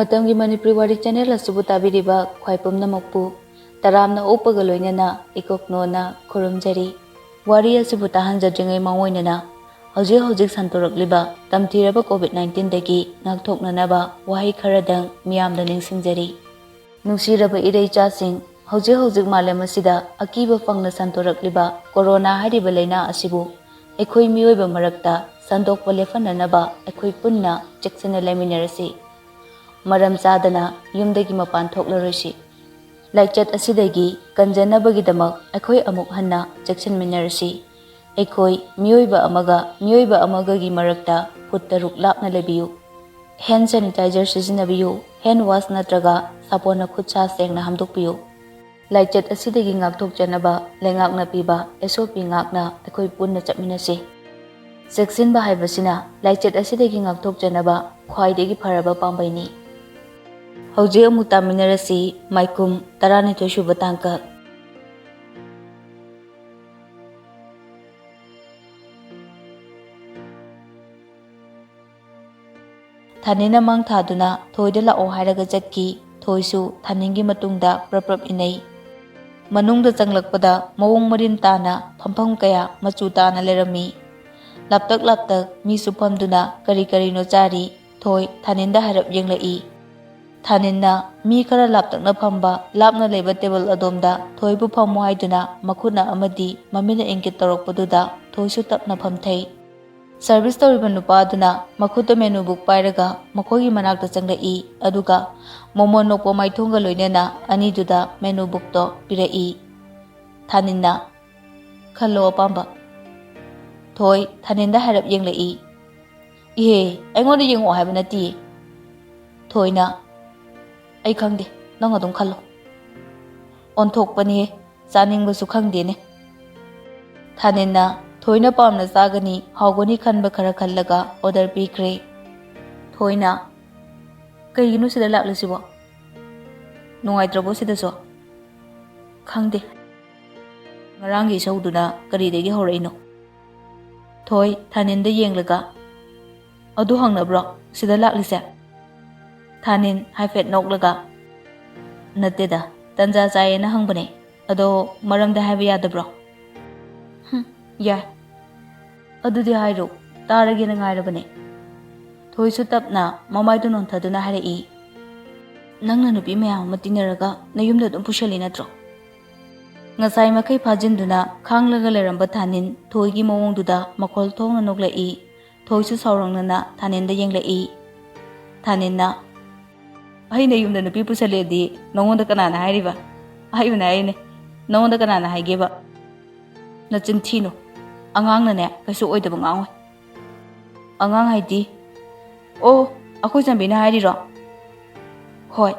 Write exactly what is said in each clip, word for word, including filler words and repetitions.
ꯃꯇꯝꯒꯤ ꯃꯅꯤꯄꯨꯔꯤ ꯋꯥꯔꯤ ꯆꯦꯅꯦꯜ ꯑꯁꯤꯕꯨ ꯇꯥꯕꯤꯔꯤꯕ ꯈ꯭ꯋꯥꯏ ꯄꯨꯝꯅꯃꯛꯄꯨ ꯇꯔꯥꯝꯅ ꯑꯣꯛꯄꯒ ꯂꯣꯏꯅꯅ ꯏꯀꯣꯛꯅꯣꯅ ꯈꯨꯔꯨꯝꯖꯔꯤ꯫ ꯋꯥꯔꯤ ꯑꯁꯤꯕꯨ ꯇꯥꯍꯟꯖꯗ꯭ꯔꯤꯉꯩ ꯃꯥꯡꯑꯣꯏꯅꯅ ꯍꯧꯖꯤꯛ ꯍꯧꯖꯤꯛ ꯁꯟꯗꯣꯔꯛꯂꯤꯕ ꯇꯝꯊꯤꯔꯕ ꯀꯣꯚꯤꯗ ꯅꯥꯏꯟꯇꯤꯟꯗꯒꯤ ꯉꯥꯛꯊꯣꯛꯅꯅꯕ ꯋꯥꯍꯩ ꯈꯔꯗꯪ ꯃꯤꯌꯥꯝꯗ ꯅꯤꯡꯁꯤꯡꯖꯔꯤ꯫ ꯅꯨꯡꯁꯤꯔꯕ ꯏꯔꯩꯆꯥꯁꯤꯡ, ꯍꯧꯖꯤꯛ ꯍꯧꯖꯤꯛ ꯃꯥꯂꯦꯝ ꯑꯁꯤꯗ ꯑꯀꯤꯕ ꯐꯪꯅ ꯁꯟꯗꯣꯔꯛꯂꯤꯕ ꯀꯣꯔꯣꯅꯥ ꯍꯥꯏꯔꯤꯕ ꯂꯥꯏꯅꯥ ꯑꯁꯤꯕꯨ ꯑꯩꯈꯣꯏ ꯃꯤꯑꯣꯏꯕ ꯃꯔꯛꯇ ꯁꯟꯗꯣꯛꯄ ꯂꯦꯞꯍꯟꯅꯅꯕ ꯑꯩꯈꯣꯏ ꯄꯨꯟꯅ ꯆꯦꯛꯁꯤꯟꯅ ꯂꯩꯃꯤꯟꯅꯔꯁꯤ꯫ ꯃꯔꯝ ꯆꯥꯗꯅ ꯌꯨꯝꯗꯒꯤ ꯃꯄꯥꯟ ꯊꯣꯛꯂꯔꯣꯏꯁꯤ꯫ ꯂꯥꯏꯆꯠ ꯑꯁꯤꯗꯒꯤ ꯀꯟꯖꯅꯕꯒꯤꯗꯃꯛ ꯑꯩꯈꯣꯏ ꯑꯃꯨꯛ ꯍꯟꯅ ꯆꯦꯛꯁꯤꯟꯃꯤꯟꯅꯔꯁꯤ꯫ ꯑꯩꯈꯣꯏ ꯃꯤꯑꯣꯏꯕ ꯑꯃꯒ ꯃꯤꯑꯣꯏꯕ ꯑꯃꯒꯒꯤ ꯃꯔꯛꯇ ꯐꯨꯠ ꯇꯔꯨꯛ ꯂꯥꯞꯅ ꯂꯩꯕꯤꯌꯨ꯫ ꯍꯦꯟ ꯁꯦꯅꯤꯇꯥꯏꯖꯔ ꯁꯤꯖꯤꯟꯅꯕꯤꯌꯨ꯫ ꯍꯦꯟ ꯋꯥꯁ ꯅꯠꯇ꯭ꯔꯒ ꯁꯥꯄꯣꯟꯅ ꯈꯨꯠ ꯁꯥ ꯁꯦꯡꯅ ꯍꯥꯝꯗꯣꯛꯄꯤꯌꯨ꯫ ꯂꯥꯏꯆꯠ ꯑꯁꯤꯗꯒꯤ ꯉꯥꯛꯊꯣꯛꯆꯅꯕ ꯂꯩꯉꯥꯛꯅ ꯄꯤꯕ ꯑꯦꯁ ꯑꯣ ꯄꯤ ꯉꯥꯛꯅ ꯑꯩꯈꯣꯏ ꯄꯨꯟꯅ ꯆꯠꯃꯤꯟꯅꯁꯤ꯫ ꯆꯦꯛꯁꯤꯟꯕ ꯍꯥꯏꯕꯁꯤꯅ ꯂꯥꯏꯆꯠ ꯑꯁꯤꯗꯒꯤ ꯉꯥꯛꯊꯣꯛꯆꯅꯕ ꯈ꯭ꯋꯥꯏꯗꯒꯤ ꯐꯔꯕ ꯄꯥꯝꯕꯩꯅꯤ꯫ ꯍꯧꯖꯤꯛ ꯑꯃꯨꯛ ꯇꯥꯃꯤꯟꯅꯔꯁꯤ ꯃꯥꯏꯀꯨꯝ ꯇꯔꯥꯅꯤꯊꯣꯏ ꯁꯨꯕ ꯇꯥꯡꯀꯛ꯫ ꯊꯥꯅꯤꯟꯅ ꯃꯥꯡ ꯊꯥꯗꯨꯅ ꯊꯣꯏꯗ ꯂꯥꯛꯑꯣ ꯍꯥꯏꯔꯒ ꯆꯠꯈꯤ꯫ ꯊꯣꯏꯁꯨ ꯊꯥꯅꯤꯟꯒꯤ ꯃꯇꯨꯡꯗ ꯄ꯭ꯔꯞ ꯄ꯭ꯔꯞ ꯏꯟꯅꯩ꯫ ꯃꯅꯨꯡꯗ ꯆꯪꯂꯛꯄꯗ ꯃꯑꯣꯡ ꯃꯔꯤꯟ ꯇꯥꯅ ꯐꯝꯐꯝ ꯀꯌꯥ ꯃꯆꯨ ꯇꯥꯅ ꯂꯩꯔꯝꯃꯤ꯫ ꯂꯥꯞꯇꯛ ꯂꯥꯞꯇꯛ ꯃꯤꯁꯨ ꯐꯝꯗꯨꯅ ꯀꯔꯤ ꯀꯔꯤꯅꯣ ꯆꯥꯔꯤ꯫ ꯊꯣꯏ ꯊꯥꯅꯤꯟꯗ ꯍꯥꯏꯔꯞ ꯌꯦꯡꯂꯛꯏ꯫ ꯊꯥꯅꯤꯟꯅ ꯃꯤ ꯈꯔ ꯂꯥꯞꯇꯛꯅ ꯐꯝꯕ ꯂꯥꯞꯅ ꯂꯩꯕ ꯇꯦꯕꯜ ꯑꯗꯣꯝꯗ ꯊꯣꯏꯕꯨ ꯐꯝꯃꯨ ꯍꯥꯏꯗꯨꯅ ꯃꯈꯨꯠꯅ ꯑꯃꯗꯤ ꯃꯃꯤꯠꯅ ꯏꯪꯒꯤꯠ ꯇꯧꯔꯛꯄꯗꯨꯗ ꯊꯣꯏꯁꯨ ꯇꯞꯅ ꯐꯝꯊꯩ꯫ ꯁꯔꯚꯤꯁ ꯇꯧꯔꯤꯕ ꯅꯨꯄꯥ ꯑꯗꯨꯅ ꯃꯈꯨꯠꯇ ꯃꯦꯅꯨ ꯕꯨꯛ ꯄꯥꯏꯔꯒ ꯃꯈꯣꯏꯒꯤ ꯃꯅꯥꯛꯇ ꯆꯪꯂꯛꯏ, ꯑꯗꯨꯒ ꯃꯣꯃꯣꯟ ꯅꯣꯛꯄ ꯃꯥꯏꯊꯣꯡꯒ ꯂꯣꯏꯅꯅ ꯑꯅꯤꯗꯨꯗ ꯃꯦꯅꯨ ꯕꯨꯛꯇꯣ ꯄꯤꯔꯛꯏ꯫ ꯊꯥꯅꯤꯟꯅ, "ꯈꯜꯂꯣ ꯑꯄꯥꯝꯕ꯫" ꯊꯣꯏ ꯊꯥꯅꯤꯟꯗ ꯍꯥꯏꯔꯞ ꯌꯦꯡꯂꯛꯏ꯫ "ꯏꯍꯦ, ꯑꯩꯉꯣꯟꯗ ꯌꯦꯡꯉꯛꯑꯣ ꯍꯥꯏꯕ ꯅꯠꯇꯤꯌꯦ꯫" ꯊꯣꯏꯅ, "ꯑꯩ ꯈꯪꯗꯦ, ꯅꯪ ꯑꯗꯨꯝ ꯈꯜꯂꯣ꯫" ꯑꯣꯟꯊꯣꯛꯄꯅꯤꯍꯦ, ꯆꯥꯅꯤꯡꯕꯁꯨ ꯈꯪꯗꯦꯅꯦ꯫ ꯊꯥꯅꯤꯟꯅ ꯊꯣꯏꯅ ꯄꯥꯝꯅ ꯆꯥꯒꯅꯤ, ꯍꯥꯎꯒꯅꯤ ꯈꯟꯕ ꯈꯔ ꯈꯜꯂꯒ ꯑꯣꯔꯗꯔ ꯄꯤꯈ꯭ꯔꯦ꯫ ꯊꯣꯏꯅ, "ꯀꯩꯒꯤꯅꯣ ꯁꯤꯗ ꯂꯥꯛꯂꯤꯁꯤꯕꯣ? ꯅꯨꯡꯉꯥꯏꯇ꯭ꯔꯕꯣ ꯁꯤꯗꯁꯨ?" "ꯈꯪꯗꯦ꯫ ꯉꯔꯥꯡꯒꯤ ꯏꯁꯧꯗꯨꯅ ꯀꯔꯤꯗꯒꯤ ꯍꯧꯔꯛꯏꯅꯣ?" ꯊꯣꯏ ꯊꯥꯅꯤꯟꯗ ꯌꯦꯡꯂꯒ, "ꯑꯗꯨ ꯍꯪꯅꯕ꯭ꯔꯣ ꯁꯤꯗ ꯂꯥꯛꯂꯤꯁꯦ?" ꯊꯥꯅꯤꯟ ꯍꯥꯏꯐꯦꯠ ꯅꯣꯛꯂꯒ, "ꯅꯠꯇꯦꯗ, ꯇꯟꯖꯥ ꯆꯥꯏꯌꯦꯅ ꯍꯪꯕꯅꯦ꯫ ꯑꯗꯣ ꯃꯔꯝꯗꯤ ꯍꯥꯏꯕ ꯌꯥꯗꯕ꯭ꯔꯣ?" "ꯍꯨꯝ, ꯌꯥꯏ꯫ ꯑꯗꯨꯗꯤ ꯍꯥꯏꯔꯣ, ꯇꯥꯔꯒꯦꯅ ꯉꯥꯏꯔꯕꯅꯦ꯫" ꯊꯣꯏꯁꯨ ꯇꯞꯅ ꯃꯃꯥꯏꯗꯨ ꯅꯣꯟꯊꯗꯨꯅ ꯍꯥꯏꯔꯛꯏ, "ꯅꯪꯅ ꯅꯨꯄꯤ ꯃꯌꯥꯝ ꯑꯃ ꯇꯤꯟꯅꯔꯒ ꯅꯌꯨꯝꯗ ꯑꯗꯨꯝ ꯄꯨꯁꯜꯂꯤ ꯅꯠꯇ꯭ꯔꯣ?" ꯉꯁꯥꯏ ꯃꯈꯩ ꯐꯥꯖꯤꯟꯗꯨꯅ ꯈꯥꯡꯂꯒ ꯂꯩꯔꯝꯕ ꯊꯥꯅꯤꯟ ꯊꯣꯏꯒꯤ ꯃꯑꯣꯡꯗꯨꯗ ꯃꯈꯣꯜ ꯊꯣꯛꯅ ꯅꯣꯛꯂꯛꯏ꯫ ꯊꯣꯏꯁꯨ ꯁꯥꯎꯔꯪꯅꯅ ꯊꯥꯅꯤꯟꯗ ꯌꯦꯡꯂꯛꯏ꯫ ꯊꯥꯅꯤꯟꯅ, "ꯑꯩꯅ ꯌꯨꯝꯗ ꯅꯨꯄꯤ ꯄꯨꯁꯜꯂꯦꯗꯤ ꯅꯉꯣꯟꯗ ꯀꯅꯥꯅ ꯍꯥꯏꯔꯤꯕ? ꯍꯥꯏꯌꯨꯅꯦ, ꯍꯥꯏꯌꯨꯅꯦ꯫ ꯅꯉꯣꯟꯗ ꯀꯅꯥꯅ ꯍꯥꯏꯒꯦꯕ?" "ꯅꯆꯤꯟ ꯊꯤꯅꯨ꯫ ꯑꯉꯥꯡꯅꯅꯦ ꯀꯩꯁꯨ ꯑꯣꯏꯗꯕ ꯉꯥꯡꯉꯣꯏ꯫" "ꯑꯉꯥꯡ ꯍꯥꯏꯗꯤ?" "ꯑꯣ, ꯑꯩꯈꯣꯏ ꯆꯟꯕꯤꯅ ꯍꯥꯏꯔꯤꯔꯣ?" "ꯍꯣꯏ꯫"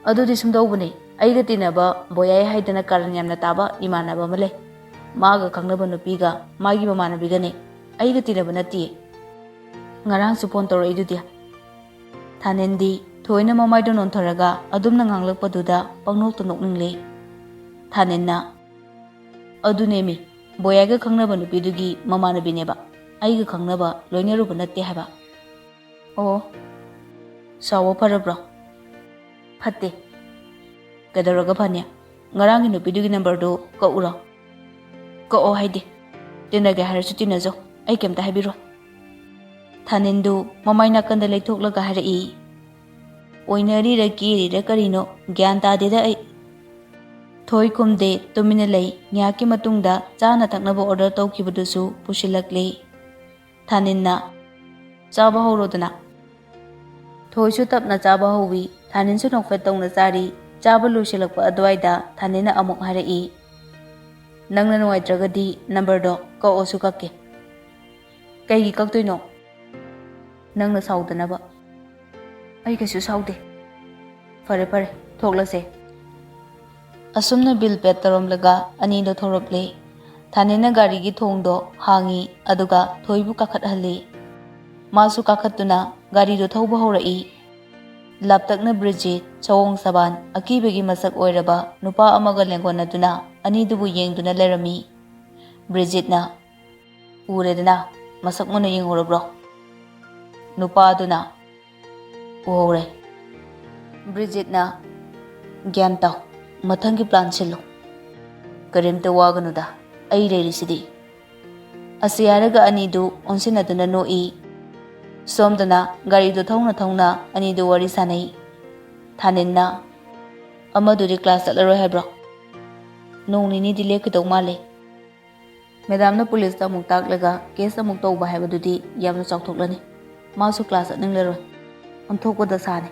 "ꯑꯗꯨꯗꯤ ꯁꯨꯝꯗꯧꯕꯅꯤ, ꯑꯩꯒ ꯇꯤꯟꯅꯕ ꯕꯣꯌꯥꯏ ꯍꯥꯏꯗꯅ ꯀꯥꯔꯟ ꯌꯥꯝꯅ ꯇꯥꯕ ꯏꯃꯥꯟꯅꯕ ꯑꯃ ꯂꯩ꯫ ꯃꯥꯒ ꯈꯪꯅꯕ ꯅꯨꯄꯤꯒ ꯃꯥꯒꯤ ꯃꯃꯥꯟꯅꯕꯤꯒꯅꯤ꯫ ꯑꯩꯒ ꯇꯤꯟꯅꯕ ꯅꯠꯇꯤꯌꯦ꯫ ꯉꯔꯥꯡꯁꯨ ꯐꯣꯟ ꯇꯧꯔꯛꯏꯗꯨꯗꯤ꯫" ꯊꯥꯅꯤꯟꯗꯤ ꯊꯣꯏꯅ ꯃꯃꯥꯏꯗꯣ ꯅꯣꯟꯊꯔꯒ ꯑꯗꯨꯝꯅ ꯉꯥꯡꯂꯛꯄꯗꯨꯗ ꯄꯪꯅꯣꯛꯇ ꯅꯣꯛꯅꯤꯡꯂꯦ꯫ ꯊꯥꯅꯤꯟꯅ, "ꯑꯗꯨꯅꯦꯃꯤ, ꯕꯣꯌꯥꯏꯒ ꯈꯪꯅꯕ ꯅꯨꯄꯤꯗꯨꯒꯤ ꯃꯃꯥꯟꯅꯕꯤꯅꯦꯕ꯫ ꯑꯩꯒ ꯈꯪꯅꯕ ꯂꯣꯏꯅꯔꯨꯕ ꯅꯠꯇꯦ ꯍꯥꯏꯕ꯫" "ꯑꯣ, ꯁꯥꯎꯕ ꯐꯔꯕ꯭ꯔꯣ?" "ꯐꯠꯇꯦ꯫" "ꯀꯩꯗꯧꯔꯒ ꯐꯅꯤ? ꯉꯔꯥꯡꯒꯤ ꯅꯨꯄꯤꯗꯨꯒꯤ ꯅꯝꯕꯔꯗꯨ ꯀꯛꯎꯔꯣ?" "ꯀꯛꯑꯣ ꯍꯥꯏꯗꯤ? ꯇꯤꯟꯅꯒꯦ ꯍꯥꯏꯔꯁꯨ ꯇꯤꯟꯅꯖꯧ, ꯑꯩ ꯀꯩꯝꯇ ꯍꯥꯏꯕꯤꯔꯣꯏ꯫" ꯊꯥꯅꯤꯟꯗꯨ ꯃꯃꯥꯏ ꯅꯥꯀꯟꯗ ꯂꯩꯊꯣꯛꯂꯒ ꯍꯥꯏꯔꯛꯏ, "ꯑꯣꯏꯅꯔꯤꯔ ꯀꯦꯔꯤꯔ ꯀꯔꯤꯅꯣ ꯒ꯭ꯌꯥꯟ ꯇꯥꯗꯦꯗ ꯑꯩ꯫" ꯊꯣꯏ ꯈꯨꯝꯗꯦ, ꯇꯨꯃꯤꯟꯅ ꯂꯩ꯫ ꯉꯥꯏꯍꯥꯛꯀꯤ ꯃꯇꯨꯡꯗ ꯆꯥꯅ ꯊꯛꯅꯕ ꯑꯣꯔꯗꯔ ꯇꯧꯈꯤꯕꯗꯨꯁꯨ ꯄꯨꯁꯤꯜꯂꯛꯂꯦ꯫ ꯊꯥꯅꯤꯟꯅ, "ꯆꯥꯕ ꯍꯧꯔꯣꯗꯅ꯫" ꯊꯣꯏꯁꯨ ꯇꯞꯅ ꯆꯥꯕ ꯍꯧꯋꯤ꯫ ꯊꯥꯅꯤꯟꯁꯨ ꯅꯣꯛꯐꯦꯠ ꯇꯧꯅ ꯆꯥꯔꯤ꯫ ꯆꯥꯕ ꯂꯣꯏꯁꯤꯜꯂꯛꯄ ꯑꯗꯨꯋꯥꯏꯗ ꯊꯥꯅꯤꯟꯅ ꯑꯃꯨꯛ ꯍꯥꯏꯔꯛꯏ, "ꯅꯪꯅ ꯅꯨꯡꯉꯥꯏꯇ꯭ꯔꯒꯗꯤ ꯅꯝꯕꯔꯗꯣ ꯀꯛꯑꯣꯁꯨ ꯀꯛꯀꯦ꯫" "ꯀꯩꯒꯤ ꯀꯛꯇꯣꯏꯅꯣ?" "ꯅꯪꯅ ꯁꯥꯎꯗꯅꯕ꯫" "ꯑꯩ ꯀꯩꯁꯨ ꯁꯥꯎꯗꯦ꯫" "ꯐꯔꯦ ꯐꯔꯦ, ꯊꯣꯛꯂꯁꯦ꯫" ꯑꯁꯨꯝꯅ ꯕꯤꯜ ꯄꯦꯠ ꯇꯧꯔꯝꯂꯒ ꯑꯅꯤꯗꯣ ꯊꯧꯔꯛꯂꯦ꯫ ꯊꯥꯅꯦꯅ ꯒꯥꯔꯤꯒꯤ ꯊꯣꯡꯗꯣ ꯍꯥꯡꯉꯤ, ꯑꯗꯨꯒ ꯊꯣꯏꯕꯨ ꯀꯥꯈꯠꯍꯜꯂꯤ꯫ ꯃꯥꯁꯨ ꯀꯥꯈꯠꯇꯨꯅ ꯒꯥꯔꯤꯗꯣ ꯊꯧꯕ ꯍꯧꯔꯛꯏ꯫ ꯂꯥꯞꯇꯛꯅ ꯕ꯭ꯔꯤꯖꯤꯠ, ꯁꯑꯣꯡ ꯁꯕꯥꯟ, ꯑꯀꯤꯕꯒꯤ ꯃꯁꯛ ꯑꯣꯏꯔꯕ ꯅꯨꯄꯥ ꯑꯃꯒ ꯂꯦꯡꯒꯣꯟꯅꯗꯨꯅ ꯑꯅꯤꯗꯨꯕꯨ ꯌꯦꯡꯗꯨꯅ ꯂꯩꯔꯝꯃꯤ꯫ ꯕ꯭ꯔꯤꯖꯤꯠꯅ, "ꯎꯔꯦꯗꯅ, ꯃꯁꯛ ꯃꯨꯟꯅ ꯌꯦꯡꯍꯧꯔꯕ꯭ꯔꯣ?" ꯅꯨꯄꯥꯗꯨꯅ, ꯎꯍꯧꯔꯦ꯫ ꯕ꯭ꯔꯤꯖꯤꯠꯅ, "ꯒ꯭ꯌꯥꯟ ꯇꯥꯎ, ꯃꯊꯪꯒꯤ ꯄ꯭ꯂꯥꯟ ꯁꯤꯜꯂꯨ꯫ ꯀꯔꯤꯝꯇ ꯋꯥꯒꯅꯨꯗ, ꯑꯩ ꯂꯩꯔꯤꯁꯤꯗꯤ"꯫ ꯑꯁꯤ ꯍꯥꯏꯔꯒ ꯑꯅꯤꯗꯨ ꯑꯣꯟꯁꯤꯟꯅꯗꯨꯅ ꯅꯣꯛꯏ꯫ ꯁꯣꯝꯗꯅ ꯒꯥꯔꯤꯗꯨ ꯊꯧꯅ ꯊꯧꯅ ꯑꯅꯤꯗꯨ ꯋꯥꯔꯤ ꯁꯥꯟꯅꯩ꯫ ꯊꯥꯅꯤꯟꯅ, "ꯑꯃꯗꯨꯗꯤ ꯀ꯭ꯂꯥꯁ ꯆꯠꯂꯔꯣꯏ ꯍꯥꯏꯕ꯭ꯔꯣ? ꯅꯣꯡ ꯅꯤꯅꯤꯗꯤ ꯂꯦꯞꯈꯤꯗꯧ ꯃꯥꯜꯂꯦ꯫ ꯃꯦꯗꯥꯝꯅ ꯄꯨꯂꯤꯁꯇ ꯑꯃꯨꯛ ꯇꯥꯛꯂꯒ ꯀꯦꯁ ꯑꯃꯨꯛ ꯇꯧꯕ ꯍꯥꯏꯕꯗꯨꯗꯤ ꯌꯥꯝꯅ ꯆꯥꯎꯊꯣꯛꯂꯅꯤ꯫ ꯃꯥꯁꯨ ꯀ꯭ꯂꯥꯁ ꯆꯠꯅꯤꯡꯂꯔꯣꯏ꯫ ꯑꯣꯟꯊꯣꯛꯄ ꯗꯁꯥꯅꯤ"꯫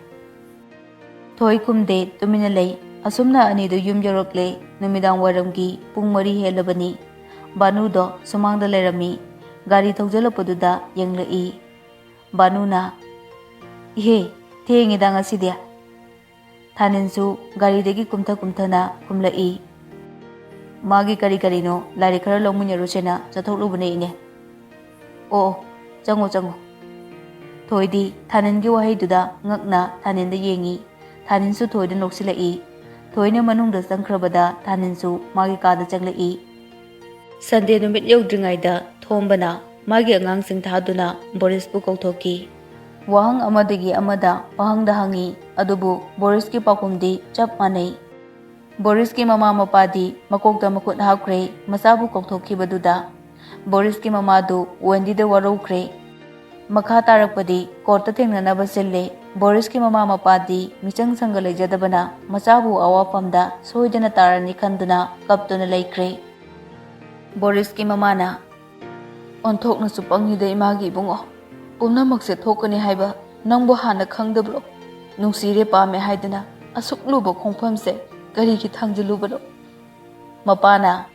ꯊꯣꯏ ꯈꯨꯝꯗꯦ, ꯇꯨꯃꯤꯟꯅ ꯂꯩ꯫ ꯑꯁꯨꯝꯅ ꯑꯅꯤꯗꯨ ꯌꯨꯝ ꯌꯧꯔꯛꯂꯦ꯫ ꯅꯨꯃꯤꯗꯥꯡ ꯋꯥꯏꯔꯝꯒꯤ ꯄꯨꯡ ꯃꯔꯤ ꯍꯦꯜꯂꯕꯅꯤ꯫ ꯕꯥꯅꯨꯗꯣ ꯁꯨꯃꯥꯡꯗ ꯂꯩꯔꯝꯃꯤ꯫ ꯒꯥꯔꯤ ꯊꯧꯖꯤꯜꯂꯛꯄꯗꯨꯗ ꯌꯦꯡꯂꯛꯏ꯫ ꯕꯥꯅꯨꯅ, "ꯏꯍꯦ, ꯊꯦꯡꯉꯦꯗ ꯉꯁꯤꯗꯤ"꯫ ꯊꯥꯅꯤꯟꯁꯨ ꯒꯥꯔꯤꯗꯒꯤ ꯀꯨꯝꯊ ꯀꯨꯝꯊꯅ ꯈꯨꯝꯂꯛꯏ꯫ "ꯃꯥꯒꯤ ꯀꯔꯤ ꯀꯔꯤꯅꯣ ꯂꯥꯏꯔꯤꯛ ꯈꯔ ꯂꯧꯃꯤꯟꯅꯔꯨꯁꯦꯅ ꯆꯠꯊꯣꯛꯂꯨꯕꯅꯦ ꯏꯅꯦ"꯫ "ꯑꯣ, ꯑꯣ, ꯆꯪꯉꯣ, ꯆꯪꯉꯣ"꯫ ꯊꯣꯏꯗꯤ ꯊꯥꯅꯤꯟꯒꯤ ꯋꯥꯍꯩꯗꯨꯗ ꯉꯛꯅ ꯊꯥꯅꯤꯟꯗ ꯌꯦꯡꯉꯤ꯫ ꯊꯥꯅꯤꯟꯁꯨ ꯊꯣꯏꯗ ꯅꯣꯛꯁꯤꯜꯂꯛꯏ꯫ ꯊꯣꯏꯅ ꯃꯅꯨꯡꯗ ꯆꯪꯈ꯭ꯔꯕꯗ ꯊꯥꯅꯤꯟꯁꯨ ꯃꯥꯒꯤ ꯀꯥꯗ ꯆꯪꯂꯛꯏ꯫ ꯁꯟꯗꯦ ꯅꯨꯃꯤꯠ ꯌꯧꯗ꯭ꯔꯤꯉꯩꯗ ꯊꯣꯝꯕꯅ ꯃꯥꯒꯤ ꯑꯉꯥꯡꯁꯤꯡ ꯊꯥꯗꯨꯅ ꯕꯣꯔꯤꯁꯄꯨ ꯀꯧꯊꯣꯛꯈꯤ꯫ ꯋꯥꯍꯪ ꯑꯃꯗꯒꯤ ꯑꯃꯗ ꯄꯥꯍꯪꯗ ꯍꯪꯉꯤ, ꯑꯗꯨꯕꯨ ꯕꯣꯔꯤꯁꯀꯤ ꯄꯥꯎꯈꯨꯝꯗꯤ ꯆꯞ ꯃꯥꯟꯅꯩ꯫ ꯕꯣꯔꯤꯁꯀꯤ ꯃꯃꯥ ꯃꯄꯥꯗꯤ ꯃꯀꯣꯛꯇ ꯃꯈꯨꯠ ꯍꯥꯞꯈ꯭ꯔꯦ, ꯃꯆꯥꯕꯨ ꯀꯧꯊꯣꯛꯈꯤꯕꯗꯨꯗ꯫ ꯕꯣꯔꯤꯁꯀꯤ ꯃꯃꯥꯗꯨ ꯋꯦꯟꯗꯤꯗ ꯋꯥꯔꯧꯈ꯭ꯔꯦ꯫ ꯃꯈꯥ ꯇꯥꯔꯛꯄꯗꯤ ꯀꯣꯔꯠꯇ ꯊꯦꯡꯅꯅꯕ ꯁꯤꯜꯂꯦ꯫ ꯕꯣꯔꯤꯁꯀꯤ ꯃꯃꯥ ꯃꯄꯥꯗꯤ ꯃꯤꯆꯪ ꯁꯪꯒ ꯂꯩꯖꯗꯕꯅ ꯃꯆꯥꯕꯨ ꯑꯋꯥꯐꯝꯗ ꯁꯣꯏꯗꯅ ꯇꯥꯔꯅꯤ ꯈꯟꯗꯨꯅ ꯀꯞꯇꯨꯅ ꯂꯩꯈ꯭ꯔꯦ꯫ ꯕꯣꯔꯤꯁꯀꯤ ꯃꯃꯥꯅ, "ꯑꯣꯟꯊꯣꯛꯅꯁꯨ ꯄꯪꯉꯤꯗ ꯏꯃꯥꯒꯤ ꯏꯕꯨꯡꯉꯣ꯫ ꯄꯨꯝꯅꯃꯛꯁꯦ ꯊꯣꯛꯀꯅꯤ ꯍꯥꯏꯕ ꯅꯪꯕꯨ ꯍꯥꯟꯅ ꯈꯪꯗꯕ꯭ꯔꯣ? ꯅꯨꯡꯁꯤꯔꯦ ꯄꯥꯝꯃꯦ ꯍꯥꯏꯗꯨꯅ ꯑꯁꯨꯛ ꯂꯨꯕ ꯈꯣꯡꯐꯝꯁꯦ ꯀꯔꯤꯒꯤ ꯊꯥꯡꯖꯤꯜꯂꯨꯕꯅꯣ?" ꯃꯄꯥꯅ,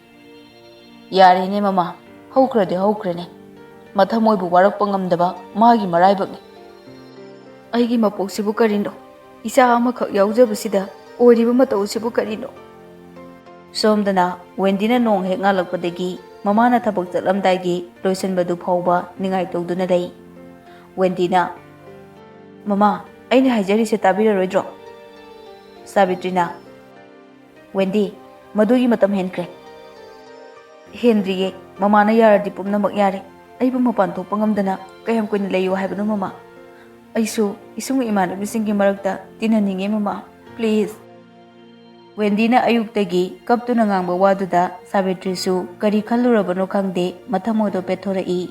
"ꯌꯥꯔꯦꯅꯦ ꯃꯃꯥ, ꯍꯧꯈ꯭ꯔꯗꯤ ꯍꯧꯈ꯭ꯔꯦꯅꯦ꯫ ꯃꯊꯃꯣꯏꯕꯨ ꯋꯥꯔꯛꯄ ꯉꯝꯗꯕ ꯃꯥꯒꯤ ꯃꯔꯥꯏꯕꯛꯅꯤ꯫ ꯑꯩꯒꯤ ꯃꯄꯣꯛꯁꯤꯕꯨ ꯀꯔꯤꯅꯣ? ꯏꯆꯥ ꯑꯃꯈꯛ ꯌꯥꯎꯖꯕꯁꯤꯗ ꯑꯣꯏꯔꯤꯕ ꯃꯇꯧꯁꯤꯕꯨ ꯀꯔꯤꯅꯣ?" ꯁꯣꯝꯗꯅ ꯋꯦꯟꯗꯤꯅ ꯅꯣꯡ ꯍꯦꯛ ꯉꯥꯜꯂꯛꯄꯗꯒꯤ ꯃꯃꯥꯅ ꯊꯕꯛ ꯆꯠꯂꯝꯗꯥꯏꯒꯤ ꯂꯣꯏꯁꯤꯟꯕꯗꯨ ꯐꯥꯎꯕ ꯅꯤꯡꯉꯥꯏ ꯇꯧꯗꯨꯅ ꯂꯩ꯫ ꯋꯦꯟꯗꯤꯅ, "ꯃꯃꯥ, ꯑꯩꯅ ꯍꯥꯏꯖꯔꯤꯁꯦ ꯇꯥꯕꯤꯔꯔꯣꯏꯗ꯭ꯔꯣ?" ꯁꯥꯕꯤꯇ꯭ꯔꯤꯅ, "ꯋꯦꯟꯗꯤ, ꯃꯗꯨꯒꯤ ꯃꯇꯝ ꯍꯦꯟꯈ꯭ꯔꯦ"꯫ "ꯍꯦꯟꯗ꯭ꯔꯤꯌꯦ꯫ ꯃꯃꯥꯅ ꯌꯥꯔꯗꯤ ꯄꯨꯝꯅꯃꯛ ꯌꯥꯔꯦ꯫ ꯑꯩꯕꯨ ꯃꯄꯥꯟ ꯊꯣꯛꯄ ꯉꯝꯗꯅ ꯀꯌꯥꯝ ꯀꯨꯏꯅ ꯂꯩꯌꯨ ꯍꯥꯏꯕꯅꯣ ꯃꯃꯥ?" ꯑꯩꯁꯨ ꯏꯁꯨꯡ ꯏꯃꯥꯟꯅꯕꯤꯁꯤꯡꯒꯤ ꯃꯔꯛꯇ ꯇꯤꯟꯅꯅꯤꯡꯉꯦ, ꯃꯃꯥ꯫ Please꯫ ꯋꯦꯟꯗꯤꯅ ꯑꯌꯨꯛꯇꯒꯤ ꯀꯞꯇꯨꯅ ꯉꯥꯡꯕ ꯋꯥꯗꯨꯗ ꯁꯥꯕꯤꯇ꯭ꯔꯤꯁꯨ ꯀꯔꯤ ꯈꯜꯂꯨꯔꯕꯅꯣ ꯈꯪꯗꯦ, ꯃꯊꯃꯣꯏꯗꯣ ꯄꯦꯠꯊꯣꯔꯛꯏ꯫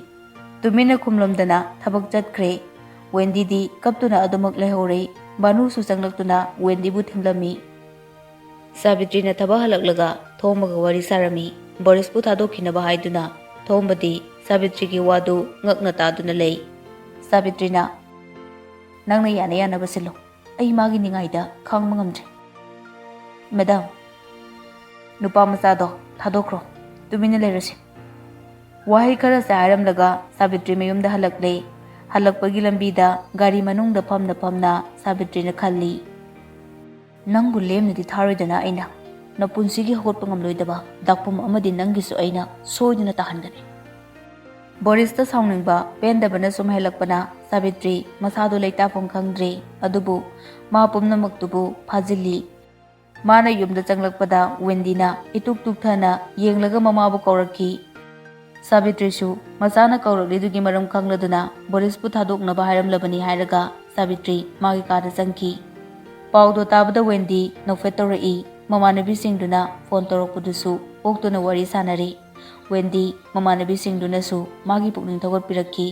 ꯇꯨꯃꯤꯟꯅ ꯈꯨꯝꯂꯝꯗꯅ ꯊꯕꯛ ꯆꯠꯈ꯭ꯔꯦ꯫ ꯋꯦꯟꯗꯤꯗꯤ ꯀꯞꯇꯨꯅ ꯑꯗꯨꯃꯛ ꯂꯩꯍꯧꯔꯦ꯫ ꯚꯥꯅꯨꯁꯨ ꯆꯪꯂꯛꯇꯨꯅ ꯋꯦꯟꯗꯤꯕꯨ ꯊꯦꯝꯂꯝꯃꯤ꯫ ꯁꯥꯕꯤꯇ꯭ꯔꯤꯅ ꯊꯕꯛ ꯍꯜꯂꯛꯂꯒ ꯊꯣꯝꯕꯒ ꯋꯥꯔꯤ ꯁꯥꯔꯝꯃꯤ꯫ ꯕꯣꯔꯤꯁꯄꯨ ꯊꯥꯗꯣꯛꯈꯤꯅꯕ ꯍꯥꯏꯗꯨꯅ ꯊꯣꯝꯕꯗꯤ ꯁꯥꯕꯤꯇ꯭ꯔꯤꯒꯤ ꯋꯥꯗꯨ ꯉꯛꯅ ꯇꯥꯗꯨꯅ ꯂꯩ꯫ ꯁꯥꯕꯤꯇ꯭ꯔꯤꯅ, "ꯅꯪꯅ ꯌꯥꯅ ꯌꯥꯅꯕ ꯁꯤꯜꯂꯨ꯫ ꯑꯩ ꯃꯥꯒꯤ ꯅꯤꯡꯉꯥꯏꯗ ꯈꯥꯡꯕ ꯉꯝꯗ꯭ꯔꯦ꯫ ꯃꯦꯗꯥꯝ, ꯅꯨꯄꯥ ꯃꯆꯥꯗꯣ ꯊꯥꯗꯣꯛꯈ꯭ꯔꯣ꯫ ꯇꯨꯃꯤꯟꯅ ꯂꯩꯔꯁꯤ꯫" ꯋꯥꯍꯩ ꯈꯔꯁꯦ ꯍꯥꯏꯔꯝꯂꯒ ꯁꯥꯕꯤꯇ꯭ꯔꯤ ꯃꯌꯨꯝꯗ ꯍꯜꯂꯛꯂꯦ꯫ ꯍꯜꯂꯛꯄꯒꯤ ꯂꯝꯕꯤꯗ ꯒꯥꯔꯤ ꯃꯅꯨꯡꯗ ꯐꯝꯅ ꯐꯝꯅ ꯁꯥꯕꯤꯇ꯭ꯔꯤꯅ ꯈꯜꯂꯤ, "ꯅꯪꯕꯨ ꯂꯦꯝꯅꯗꯤ ꯊꯥꯔꯣꯏꯗꯅ ꯑꯩꯅ꯫ ꯅꯄꯨꯟꯁꯤꯒꯤ ꯍꯧꯒꯠꯄ ꯉꯝꯂꯣꯏꯗꯕ ꯗꯥꯛꯄꯨꯝ ꯑꯃꯗꯤ ꯅꯪꯒꯤꯁꯨ ꯑꯩꯅ ꯁꯣꯏꯗꯅ ꯇꯥꯍꯟꯒꯅꯤ꯫" ꯕꯣꯔꯤꯁꯇ ꯁꯥꯎꯅꯤꯡꯕ ꯄꯦꯟꯗꯕꯅ ꯁꯨꯝ ꯍꯦꯜꯂꯛꯄꯅ ꯁꯥꯕꯤꯇ꯭ꯔꯤ ꯃꯁꯥꯗꯨ ꯂꯩꯇꯥꯐꯝ ꯈꯪꯗ꯭ꯔꯦ꯫ ꯑꯗꯨꯕꯨ ꯃꯥ ꯄꯨꯝꯅꯃꯛꯇꯨꯕꯨ ꯐꯥꯖꯤꯜꯂꯤ꯫ ꯃꯥꯅ ꯌꯨꯝꯗ ꯆꯪꯂꯛꯄꯗ ꯋꯦꯟꯗꯤꯅ ꯏꯇꯨꯛ ꯇꯨꯛꯊꯅ ꯌꯦꯡꯂꯒ ꯃꯃꯥꯕꯨ ꯀꯧꯔꯛꯈꯤ꯫ ꯁꯥꯕꯤꯇ꯭ꯔꯤꯁꯨ ꯃꯆꯥꯅ ꯀꯧꯔꯛꯂꯤꯗꯨꯒꯤ ꯃꯔꯝ ꯈꯪꯂꯗꯨꯅ ꯕꯣꯔꯤꯁꯄꯨ ꯊꯥꯗꯣꯛꯅꯕ ꯍꯥꯏꯔꯝꯂꯕꯅꯤ ꯍꯥꯏꯔꯒ ꯁꯥꯕꯤꯇ꯭ꯔꯤ ꯃꯥꯒꯤ ꯀꯥꯗ ꯆꯪꯈꯤ꯫ ꯄꯥꯎꯗꯣ ꯇꯥꯕꯗ ꯋꯦꯟꯗꯤ ꯅꯣꯛꯐꯦꯠ ꯇꯧꯔꯛꯏ꯫ ꯃꯃꯥꯟꯅꯕꯤꯁꯤꯡꯗꯨꯅ ꯐꯣꯟ ꯇꯧꯔꯛꯄꯗꯨꯁꯨ ꯑꯣꯛꯇꯨꯅ ꯋꯥꯔꯤ ꯁꯥꯟꯅꯔꯤ꯫ ꯋꯦꯟꯗꯤ ꯃꯃꯥꯟꯅꯕꯤꯁꯤꯡꯗꯨꯅꯁꯨ ꯃꯥꯒꯤ ꯄꯨꯛꯅꯤꯡ ꯊꯧꯒꯠꯄꯤꯔꯛꯈꯤ꯫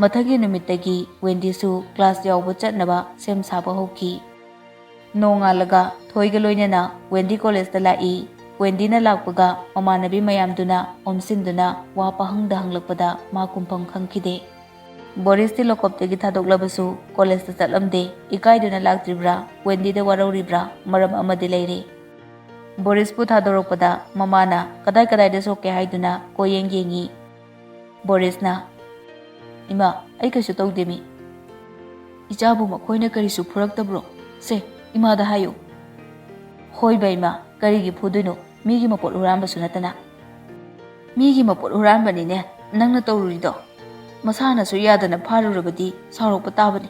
ꯃꯊꯪꯒꯤ ꯅꯨꯃꯤꯠꯇꯒꯤ ꯋꯦꯟꯗꯤꯁꯨ ꯀ꯭ꯂꯥꯁ ꯌꯥꯎꯕ ꯆꯠꯅꯕ ꯁꯦꯝ ꯁꯥꯕ ꯍꯧꯈꯤ꯫ ꯅꯣꯡꯉꯥꯜꯂꯒ ꯊꯣꯏꯒ ꯂꯣꯏꯅꯅ ꯋꯦꯟꯗꯤ ꯀꯣꯂꯦꯖꯇ ꯂꯥꯛꯏ꯫ ꯋꯦꯟꯗꯤꯅ ꯂꯥꯛꯄꯒ ꯃꯃꯥꯟꯅꯕꯤ ꯃꯌꯥꯝꯗꯨꯅ ꯑꯣꯝꯁꯤꯟꯗꯨꯅ ꯋꯥ ꯄꯍꯪꯗ ꯍꯪꯂꯛꯄꯗ ꯃꯥ ꯈꯨꯝꯐꯝ ꯈꯪꯈꯤꯗꯦ꯫ ꯕꯣꯔꯤꯁꯇꯤ ꯂꯣꯀꯞꯇꯒꯤ ꯊꯥꯗꯣꯛꯂꯕꯁꯨ ꯀꯣꯂꯦꯖꯇ ꯆꯠꯂꯝꯗꯦ꯫ ꯏꯀꯥꯏꯗꯨꯅ ꯂꯥꯛꯇ꯭ꯔꯤꯕ꯭ꯔꯥ, ꯋꯦꯟꯗꯤꯗ ꯋꯥꯔꯧꯔꯤꯕ꯭ꯔꯥ, ꯃꯔꯝ ꯑꯃꯗꯤ ꯂꯩꯔꯦ꯫ ꯕꯣꯔꯤꯁꯄꯨ ꯊꯥꯗꯣꯔꯛꯄꯗ ꯃꯃꯥꯅ ꯀꯗꯥꯏ ꯀꯗꯥꯏꯗ ꯁꯣꯛꯀꯦ ꯍꯥꯏꯗꯨꯅ ꯀꯣꯏꯌꯦꯡ ꯌꯦꯡꯉꯤ꯫ ꯕꯣꯔꯤꯁꯅ, "ꯏꯃꯥ, ꯑꯩ ꯀꯩꯁꯨ ꯇꯧꯗꯦ ꯃꯤ꯫ ꯏꯆꯥꯕꯨ ꯃꯈꯣꯏꯅ ꯀꯔꯤꯁꯨ ꯐꯨꯔꯛꯇꯕ꯭ꯔꯣ? ꯁꯦ, ꯏꯃꯥꯗ ꯍꯥꯏꯌꯨ꯫" "ꯍꯣꯏꯕ ꯏꯃꯥ, ꯀꯔꯤꯒꯤ ꯐꯨꯗꯣꯏꯅꯣ? ꯃꯤꯒꯤ ꯃꯄꯣꯠ ꯍꯨꯔꯥꯟꯕꯁꯨ ꯅꯠꯇꯅ꯫" "ꯃꯤꯒꯤ ꯃꯄꯣꯠ ꯍꯨꯔꯥꯟꯕꯅꯤꯅꯦ ꯅꯪꯅ ꯇꯧꯔꯨꯔꯤꯗꯣ꯫ ꯃꯁꯥꯅꯁꯨ ꯌꯥꯗꯅ ꯐꯥꯔꯨꯔꯕꯗꯤ ꯁꯥꯎꯔꯛꯄ ꯇꯥꯕꯅꯤ꯫"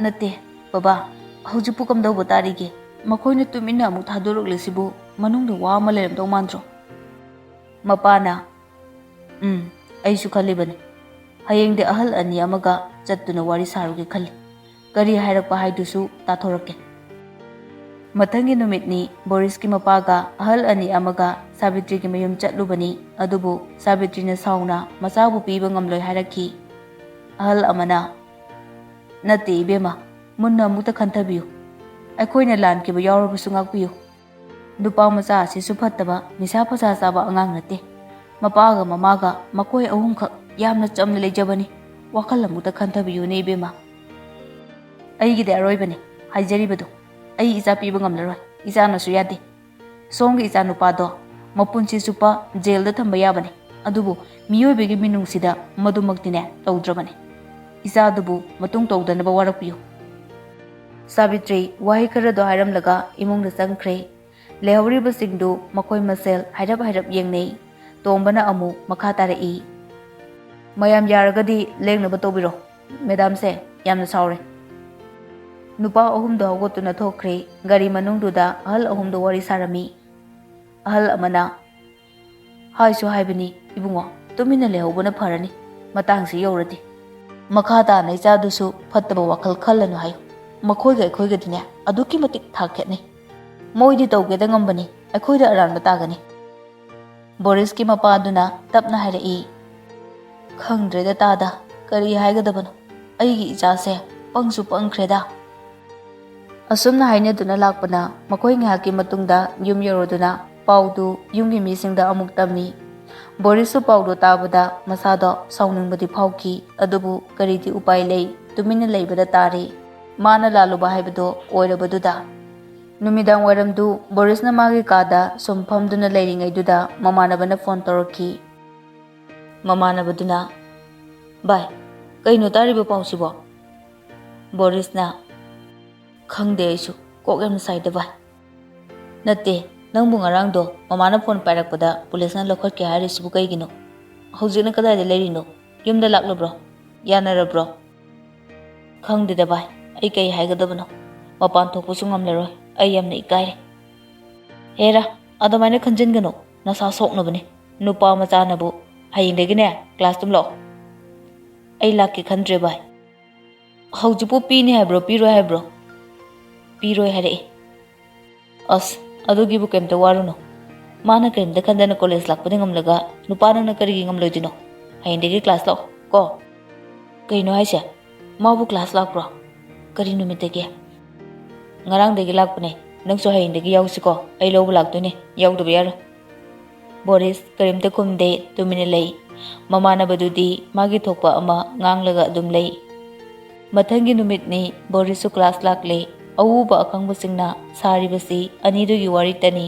"ꯅꯠꯇꯦ, ꯕꯕꯥ, ꯍꯧꯖꯤꯛꯄꯨ ꯀꯝꯗꯧꯕ ꯇꯥꯔꯤꯒꯦ? ꯃꯈꯣꯏꯅ ꯇꯨꯃꯤꯟꯅ ꯑꯃꯨꯛ ꯊꯥꯗꯣꯔꯛꯂꯤꯁꯤꯕꯨ ꯃꯅꯨꯡꯗ ꯋꯥ ꯑꯃ ꯂꯩꯔꯝꯗꯧ ꯃꯥꯟꯗ꯭ꯔꯣ?" ꯃꯄꯥꯅ, "ꯎꯝ, ꯑꯩꯁꯨ ꯈꯜꯂꯤꯕꯅꯤ꯫ ꯍꯌꯦꯡꯗꯤ ꯑꯍꯜ ꯑꯅꯤ ꯑꯃꯒ ꯆꯠꯇꯨꯅ ꯋꯥꯔꯤ ꯁꯥꯔꯨꯒꯦ ꯈꯜꯂꯤ꯫ ꯀꯔꯤ ꯍꯥꯏꯔꯛꯄ ꯍꯥꯏꯗꯨꯁꯨ ꯇꯥꯊꯣꯔꯛꯀꯦ꯫ ꯃꯊꯪꯒꯤ ꯅꯨꯃꯤꯠꯅꯤ, ꯕꯣꯔꯤꯁꯀꯤ ꯃꯄꯥꯒ ꯑꯍꯜ ꯑꯅꯤ ꯑꯃꯒ ꯁꯥꯕꯤꯇ꯭ꯔꯤꯒꯤ ꯃꯌꯨꯝ ꯆꯠꯂꯨꯕꯅꯤ꯫ ꯑꯗꯨꯕꯨ ꯁꯥꯕꯤꯇ꯭ꯔꯤꯅ ꯁꯥꯎꯅ ꯃꯆꯥꯕꯨ ꯄꯤꯕ ꯉꯝꯂꯣꯏ ꯍꯥꯏꯔꯛꯈꯤ꯫ ꯑꯍꯜ ꯑꯃꯅ, "ꯅꯠꯇꯦ ꯏꯕꯦꯝꯃ, ꯃꯨꯟꯅ ꯑꯃꯨꯛꯇ ꯈꯟꯊꯕꯤꯌꯨ꯫ ꯑꯩꯈꯣꯏꯅ ꯂꯥꯟꯈꯤꯕ ꯌꯥꯎꯔꯕꯁꯨ ꯉꯥꯛꯄꯤꯌꯨ꯫ ꯅꯨꯄꯥ ꯃꯆꯥ ꯑꯁꯤꯁꯨ ꯐꯠꯇꯕ, ꯅꯤꯁꯥ ꯄꯁꯥ ꯆꯥꯕ ꯑꯉꯥꯡ ꯅꯠꯇꯦ꯫ ꯃꯄꯥꯒ ꯃꯃꯥꯒ ꯃꯈꯣꯏ ꯑꯍꯨꯝꯈꯛ ꯌꯥꯝꯅ ꯆꯝꯅ ꯂꯩꯖꯕꯅꯤ꯫ ꯋꯥꯈꯜ ꯑꯃꯨꯛꯇ ꯈꯟꯊꯕꯤꯌꯨꯅꯦ ꯏꯕꯦꯝꯃ꯫ ꯑꯩꯒꯤꯗꯤ ꯑꯔꯣꯏꯕꯅꯤ ꯍꯥꯏꯖꯔꯤꯕꯗꯨ꯫ ꯑꯩ ꯏꯆꯥ ꯄꯤꯕ ꯉꯝꯂꯔꯣꯏ, ꯏꯆꯥꯅꯁꯨ ꯌꯥꯗꯦ꯫ ꯁꯣꯝꯒꯤ ꯏꯆꯥ ꯅꯨꯄꯥꯗꯣ ꯃꯄꯨꯟꯁꯤ ꯆꯨꯞꯄ ꯖꯦꯜꯗ ꯊꯝꯕ ꯌꯥꯕꯅꯤ, ꯑꯗꯨꯕꯨ ꯃꯤꯑꯣꯏꯕꯒꯤ ꯃꯤꯅꯨꯡꯁꯤꯗ ꯃꯗꯨꯃꯛꯇꯤꯅꯦ ꯇꯧꯗ꯭ꯔꯕꯅꯤ꯫ ꯏꯆꯥꯗꯨꯕꯨ ꯃꯇꯨꯡ ꯇꯧꯗꯅꯕ ꯋꯥꯔꯛꯄꯤꯌꯨ꯫" ꯁꯥꯕꯤꯇ꯭ꯔꯤ ꯋꯥꯍꯩ ꯈꯔꯗꯣ ꯍꯥꯏꯔꯝꯂꯒ ꯏꯃꯨꯡꯗ ꯆꯪꯈ꯭ꯔꯦ꯫ ꯂꯩꯍꯧꯔꯤꯕꯁꯤꯡꯗꯨ ꯃꯈꯣꯏ ꯃꯁꯦꯜ ꯍꯥꯏꯔꯞ ꯍꯥꯏꯔꯞ ꯌꯦꯡꯅꯩ꯫ ꯇꯣꯝꯕꯅ ꯑꯃꯨꯛ ꯃꯈꯥ ꯇꯥꯔꯛꯏ, "ꯃꯌꯥꯝ ꯌꯥꯔꯒꯗꯤ ꯂꯦꯡꯅꯕ ꯇꯧꯕꯤꯔꯣ꯫ ꯃꯦꯗꯥꯝꯁꯦ ꯌꯥꯝꯅ ꯁꯥꯎꯔꯦ꯫" ꯅꯨꯄꯥ ꯑꯍꯨꯝꯗꯣ ꯍꯧꯒꯠꯇꯨꯅ ꯊꯣꯛꯈ꯭ꯔꯦ꯫ ꯒꯥꯔꯤ ꯃꯅꯨꯡꯗꯨꯗ ꯑꯍꯜ ꯑꯍꯨꯝꯗꯣ ꯋꯥꯔꯤ ꯁꯥꯔꯝꯃꯤ꯫ ꯑꯍꯜ ꯑꯃꯅ, "ꯍꯥꯏꯁꯨ ꯍꯥꯏꯕꯅꯤ ꯏꯕꯨꯡꯉꯣ, ꯇꯨꯃꯤꯟꯅ ꯂꯩꯍꯧꯕꯅ ꯐꯔꯅꯤ꯫ ꯃꯇꯥꯡꯁꯤ ꯌꯧꯔꯗꯤ ꯃꯈꯥ ꯇꯥꯅ ꯏꯆꯥꯗꯨꯁꯨ ꯐꯠꯇꯕ ꯋꯥꯈꯜ ꯈꯜꯂꯅꯨ ꯍꯥꯏꯌꯨ꯫ ꯃꯈꯣꯏꯒ ꯑꯩꯈꯣꯏꯒꯗꯤꯅꯦ ꯑꯗꯨꯛꯀꯤ ꯃꯇꯤꯛ ꯊꯥꯛ ꯈꯦꯠꯅꯩ꯫ ꯃꯣꯏꯗꯤ ꯇꯧꯒꯦꯗ ꯉꯝꯕꯅꯤ, ꯑꯩꯈꯣꯏꯗ ꯑꯔꯥꯟꯕ ꯇꯥꯒꯅꯤ꯫" ꯕꯣꯔꯤꯁꯀꯤ ꯃꯄꯥꯗꯨꯅ ꯇꯞꯅ ꯍꯥꯏꯔꯛꯏ, "ꯈꯪꯗ꯭ꯔꯦꯗ ꯇꯥꯗ, ꯀꯔꯤ ꯍꯥꯏꯒꯗꯕꯅꯣ? ꯑꯩꯒꯤ ꯏꯆꯥꯁꯦ ꯄꯪꯁꯨ ꯄꯪꯈ꯭ꯔꯦꯗ꯫" ꯑꯁꯨꯝꯅ ꯍꯥꯏꯅꯗꯨꯅ ꯂꯥꯛꯄꯅ ꯃꯈꯣꯏ ꯉꯥꯏꯍꯥꯛꯀꯤ ꯃꯇꯨꯡꯗ ꯌꯨꯝ ꯌꯧꯔꯗꯨꯅ ꯄꯥꯎꯗꯨ ꯌꯨꯝꯒꯤ ꯃꯤꯁꯤꯡꯗ ꯑꯃꯨꯛ ꯇꯝꯃꯤ꯫ ꯕꯣꯔꯤꯁꯁꯨ ꯄꯥꯎꯗꯨ ꯇꯥꯕꯗ ꯃꯁꯥꯗꯣ ꯁꯥꯎꯅꯤꯡꯕꯗꯤ ꯐꯥꯎꯈꯤ, ꯑꯗꯨꯕꯨ ꯀꯔꯤꯗꯤ ꯎꯄꯥꯏ ꯂꯩ, ꯇꯨꯃꯤꯟꯅ ꯂꯩꯕꯗ ꯇꯥꯔꯦ꯫ ꯃꯥꯅ ꯂꯥꯜꯂꯨꯕ ꯍꯥꯏꯕꯗꯣ ꯑꯣꯏꯔꯕꯗꯨꯗ꯫ ꯅꯨꯃꯤꯗꯥꯡ ꯋꯥꯏꯔꯝꯗꯨ ꯕꯣꯔꯤꯁꯅ ꯃꯥꯒꯤ ꯀꯥꯗ ꯁꯨꯝ ꯐꯝꯗꯨꯅ ꯂꯩꯔꯤꯉꯩꯗꯨꯗ ꯃꯃꯥꯟꯅꯕꯅ ꯐꯣꯟ ꯇꯧꯔꯛꯈꯤ꯫ ꯃꯃꯥꯟꯅꯕꯗꯨꯅ, "ꯚꯥꯏ, ꯀꯩꯅꯣ ꯇꯥꯔꯤꯕ ꯄꯥꯎꯁꯤꯕꯣ?" ꯕꯣꯔꯤꯁꯅ, "ꯈꯪꯗꯦ ꯑꯩꯁꯨ, ꯀꯣꯛ ꯌꯥꯝꯅ ꯁꯥꯏꯗ ꯚꯥꯏ꯫" "ꯅꯠꯇꯦ, ꯅꯪꯕꯨ ꯉꯔꯥꯡꯗꯣ ꯃꯃꯥꯅ ꯐꯣꯟ ꯄꯥꯏꯔꯛꯄꯗ ꯄꯨꯂꯤꯁꯅ ꯂꯧꯈꯠꯀꯦ ꯍꯥꯏꯔꯤꯁꯤꯕꯨ ꯀꯩꯒꯤꯅꯣ? ꯍꯧꯖꯤꯛꯅ ꯀꯗꯥꯏꯗ ꯂꯩꯔꯤꯅꯣ? ꯌꯨꯝꯗ ꯂꯥꯛꯂꯕ꯭ꯔꯣ? ꯌꯥꯅꯔꯕ꯭ꯔꯣ?" "ꯈꯪꯗꯦꯗ ꯚꯥꯏ, ꯑꯩ ꯀꯩ ꯍꯥꯏꯒꯗꯕꯅꯣ? ꯃꯄꯥꯟ ꯊꯣꯛꯄꯁꯨ ꯉꯝꯂꯔꯣꯏ꯫ ꯑꯩ ꯌꯥꯝꯅ ꯏꯀꯥꯏꯔꯦ꯫" "ꯍꯦꯔꯥ, ꯑꯗꯨꯃꯥꯏꯅ ꯈꯟꯖꯤꯟꯒꯅꯨ, ꯅꯁꯥ ꯁꯣꯛꯅꯕꯅꯤ꯫ ꯅꯨꯄꯥ ꯃꯆꯥꯅꯕꯨ꯫ ꯍꯌꯦꯡꯗꯒꯤꯅꯦ ꯀ꯭ꯂꯥꯁ ꯑꯗꯨꯝ ꯂꯥꯛꯑꯣ꯫" "ꯑꯩ ꯂꯥꯛꯀꯦ ꯈꯟꯗ꯭ꯔꯦ ꯚꯥꯏ꯫ "ꯍꯧꯖꯤꯛꯄꯨ ꯄꯤꯅꯤ ꯍꯥꯏꯕ꯭ꯔꯣ, ꯄꯤꯔꯣꯏ ꯍꯥꯏꯕ꯭ꯔꯣ?" "ꯄꯤꯔꯣꯏ ꯍꯥꯏꯔꯛꯑꯦ꯫" "ꯑꯁ, ꯑꯗꯨꯒꯤꯕꯨ ꯀꯩꯝꯇ ꯋꯥꯔꯨꯅꯨ꯫ ꯃꯥꯅ ꯀꯔꯤꯝꯇ ꯈꯟꯗꯅ ꯀꯣꯂꯦꯖ ꯂꯥꯛꯄꯗꯤ ꯉꯝꯂꯒ ꯅꯨꯄꯥ ꯅꯪꯅ ꯀꯔꯤꯒꯤ ꯉꯝꯂꯣꯏꯗꯣꯏꯅꯣ? ꯍꯌꯦꯡꯗꯒꯤ ꯀ꯭ꯂꯥꯁ ꯂꯥꯛꯑꯣ ꯀꯣ꯫" "ꯀꯩꯅꯣ ꯍꯥꯏꯁꯦ? ꯃꯥꯕꯨ ꯀ꯭ꯂꯥꯁ ꯂꯥꯛꯄ꯭ꯔꯣ? ꯀꯔꯤ ꯅꯨꯃꯤꯠꯇꯒꯤ?" "ꯉꯔꯥꯡꯗꯒꯤ ꯂꯥꯛꯄꯅꯦ꯫ ꯅꯪꯁꯨ ꯍꯌꯦꯡꯗꯒꯤ ꯌꯥꯎꯁꯤꯀꯣ꯫ ꯑꯩ ꯂꯧꯕ ꯂꯥꯛꯇꯣꯏꯅꯦ꯫ ꯌꯥꯎꯗꯕ ꯌꯥꯔꯣꯏ꯫" ꯕꯣꯔꯤꯁ ꯀꯔꯤꯝꯇ ꯈꯨꯝꯗꯦ, ꯇꯨꯃꯤꯟꯅ ꯂꯩ꯫ ꯃꯃꯥꯟꯅꯕꯗꯨꯗꯤ ꯃꯥꯒꯤ ꯊꯣꯛꯄ ꯑꯃ ꯉꯥꯡꯂꯒ ꯑꯗꯨꯝ ꯂꯩ꯫ ꯃꯊꯪꯒꯤ ꯅꯨꯃꯤꯠꯅꯤ꯫ ꯕꯣꯔꯤꯁꯁꯨ ꯀ꯭ꯂꯥꯁ ꯂꯥꯛꯂꯦ꯫ ꯑꯎꯕ ꯑꯈꯪꯕꯁꯤꯡꯅ ꯁꯥꯔꯤꯕꯁꯤ ꯑꯅꯤꯗꯨꯒꯤ ꯋꯥꯔꯤꯇꯅꯤ꯫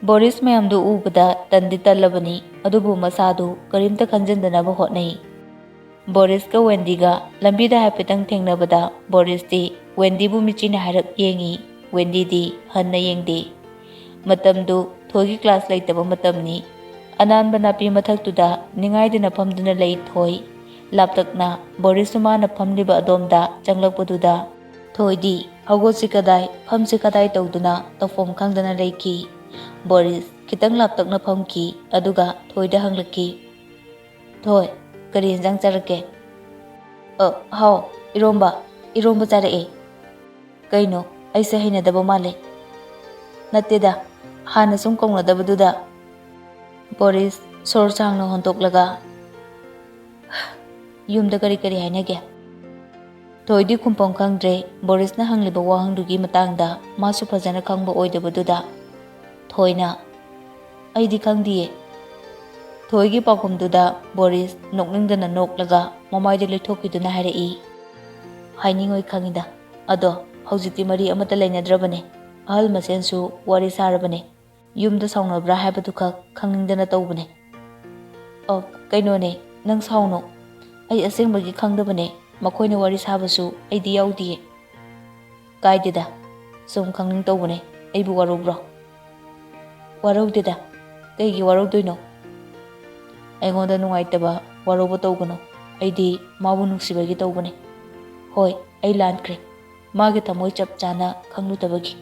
ꯕꯣꯔꯤꯁ ꯃꯌꯥꯝꯗꯨ ꯎꯕꯗ ꯇꯟꯗꯤ ꯇꯜꯂꯕꯅꯤ, ꯑꯗꯨꯕꯨ ꯃꯁꯥꯗꯨ ꯀꯔꯤꯝꯇ ꯈꯟꯖꯤꯟꯗꯅꯕ ꯍꯣꯠꯅꯩ꯫ ꯕꯣꯔꯤꯁꯀ ꯋꯦꯟꯗꯤꯒ ꯂꯝꯕꯤꯗ ꯍꯥꯏꯐꯦꯠꯇꯪ ꯊꯦꯡꯅꯕꯗ ꯕꯣꯔꯤꯁꯇꯤ ꯋꯦꯟꯗꯤꯕꯨ ꯃꯤꯆꯤꯅ ꯍꯥꯏꯔꯞ ꯌꯦꯡꯏ꯫ ꯋꯦꯟꯗꯤꯗꯤ ꯍꯟꯅ ꯌꯦꯡꯗꯦ꯫ ꯃꯇꯝꯗꯨ ꯊꯣꯏꯒꯤ ꯀ꯭ꯂꯥꯁ ꯂꯩꯇꯕ ꯃꯇꯝꯅꯤ꯫ ꯑꯅꯥꯟꯕ ꯅꯥꯄꯤ ꯃꯊꯛꯇꯨꯗ ꯅꯤꯡꯉꯥꯏꯗꯅ ꯐꯝꯗꯨꯅ ꯂꯩ ꯊꯣꯏ꯫ ꯂꯥꯞꯇꯛꯅ ꯕꯣꯔꯤꯁꯁꯨ ꯃꯥꯅ ꯐꯝꯂꯤꯕ ꯑꯗꯣꯝꯗ ꯆꯪꯂꯛꯄꯗꯨꯗ ꯊꯣꯏꯗꯤ ꯍꯧꯒꯠꯁꯤ ꯀꯗꯥꯏ, ꯐꯝꯁꯤ ꯀꯗꯥꯏ ꯇꯧꯗꯨꯅ ꯇꯧꯐꯝ ꯈꯪꯗꯅ ꯂꯩꯈꯤ꯫ ꯕꯣꯔꯤꯁ ꯈꯤꯇꯪ ꯂꯥꯞꯇꯛꯅ ꯐꯝꯈꯤ, ꯑꯗꯨꯒ ꯊꯣꯏꯗ ꯍꯪꯂꯛꯈꯤ, "ꯊꯣꯏ, ꯀꯔꯤ ꯌꯦꯟꯖꯥꯡ ꯆꯥꯔꯛꯀꯦ?" "ꯑ, ꯍꯥꯎ, ꯏꯔꯣꯝꯕ, ꯏꯔꯣꯝꯕ ꯆꯥꯔꯛꯑꯦ꯫" "ꯀꯩꯅꯣ, ꯑꯩꯁꯦ ꯍꯩꯅꯗꯕ ꯃꯥꯜꯂꯦ꯫" "ꯅꯠꯇꯦꯗ, ꯍꯥꯟꯅ ꯁꯨꯝ ꯀꯧꯅꯗꯕꯗꯨꯗ꯫" ꯕꯣꯔꯤꯁ ꯁꯣꯔ ꯁꯥꯡꯅ ꯍꯣꯟꯗꯣꯛꯂꯒ, "ꯌꯨꯝꯗ ꯀꯔꯤ ꯀꯔꯤ ꯍꯥꯏꯅꯒꯦ?" ꯊꯣꯏꯗꯤ ꯈꯨꯝꯐꯝ ꯈꯪꯗ꯭ꯔꯦ꯫ ꯕꯣꯔꯤꯁꯅ ꯍꯪꯂꯤꯕ ꯋꯥꯍꯪꯗꯨꯒꯤ ꯃꯇꯥꯡꯗ ꯃꯥꯁꯨ ꯐꯖꯅ ꯈꯪꯕ ꯑꯣꯏꯗꯕꯗꯨꯗ ꯊꯣꯏꯅ, "ꯑꯩꯗꯤ ꯈꯪꯗꯤꯌꯦ꯫" ꯊꯣꯏꯒꯤ ꯄꯥꯎꯈꯨꯝꯗꯨꯗ ꯕꯣꯔꯤꯁ ꯅꯣꯛꯅꯤꯡꯗꯅ ꯅꯣꯛꯂꯒ ꯃꯃꯥꯏꯗꯨ ꯂꯩꯊꯣꯛꯈꯤꯗꯨꯅ ꯍꯥꯏꯔꯛꯏ, "ꯍꯥꯏꯅꯤꯡꯉꯣꯏ ꯈꯪꯉꯤꯗ꯫ ꯑꯗꯣ ꯍꯧꯖꯤꯛꯇꯤ ꯃꯔꯤ ꯑꯃꯠꯇ ꯂꯩꯅꯗ꯭ꯔꯕꯅꯦ꯫ ꯑꯍꯜ ꯃꯁꯦꯟꯁꯨ ꯋꯥꯔꯤ ꯁꯥꯔꯕꯅꯦ꯫ ꯌꯨꯝꯗ ꯁꯥꯎꯅꯕ꯭ꯔꯥ ꯍꯥꯏꯕꯗꯨꯈꯛ ꯈꯪꯅꯤꯡꯗꯅ ꯇꯧꯕꯅꯦ꯫" "ꯑ, ꯀꯩꯅꯣꯅꯦ, ꯅꯪ ꯁꯥꯎꯅꯣ꯫ ꯑꯩ ꯑꯁꯦꯡꯕꯒꯤ ꯈꯪꯗꯕꯅꯦ꯫ ꯃꯈꯣꯏꯅ ꯋꯥꯔꯤ ꯁꯥꯕꯁꯨ ꯑꯩꯗꯤ ꯌꯥꯎꯗꯤꯌꯦ꯫" "ꯀꯥꯏꯗꯦꯗ, ꯁꯨꯝ ꯈꯪꯅꯤꯡ ꯇꯧꯕꯅꯦ꯫ ꯑꯩꯕꯨ ꯋꯥꯔꯧꯕ꯭ꯔꯣ?" "ꯋꯥꯔꯧꯗꯦꯗ꯫ ꯀꯩꯒꯤ ꯋꯥꯔꯧꯗꯣꯏꯅꯣ? ꯑꯩꯉꯣꯟꯗ ꯅꯨꯡꯉꯥꯏꯇꯕ ꯋꯥꯔꯧꯕ ꯇꯧꯒꯅꯨ꯫ ꯑꯩꯗꯤ ꯃꯥꯕꯨ ꯅꯨꯡꯁꯤꯕꯒꯤ ꯇꯧꯕꯅꯦ꯫ ꯍꯣꯏ, ꯑꯩ ꯂꯥꯟꯈ꯭ꯔꯦ꯫ ꯃꯥꯒꯤ ꯊꯃꯣꯏ ꯆꯞ ꯆꯥꯅ ꯈꯪꯂꯨꯗꯕꯒꯤ꯫"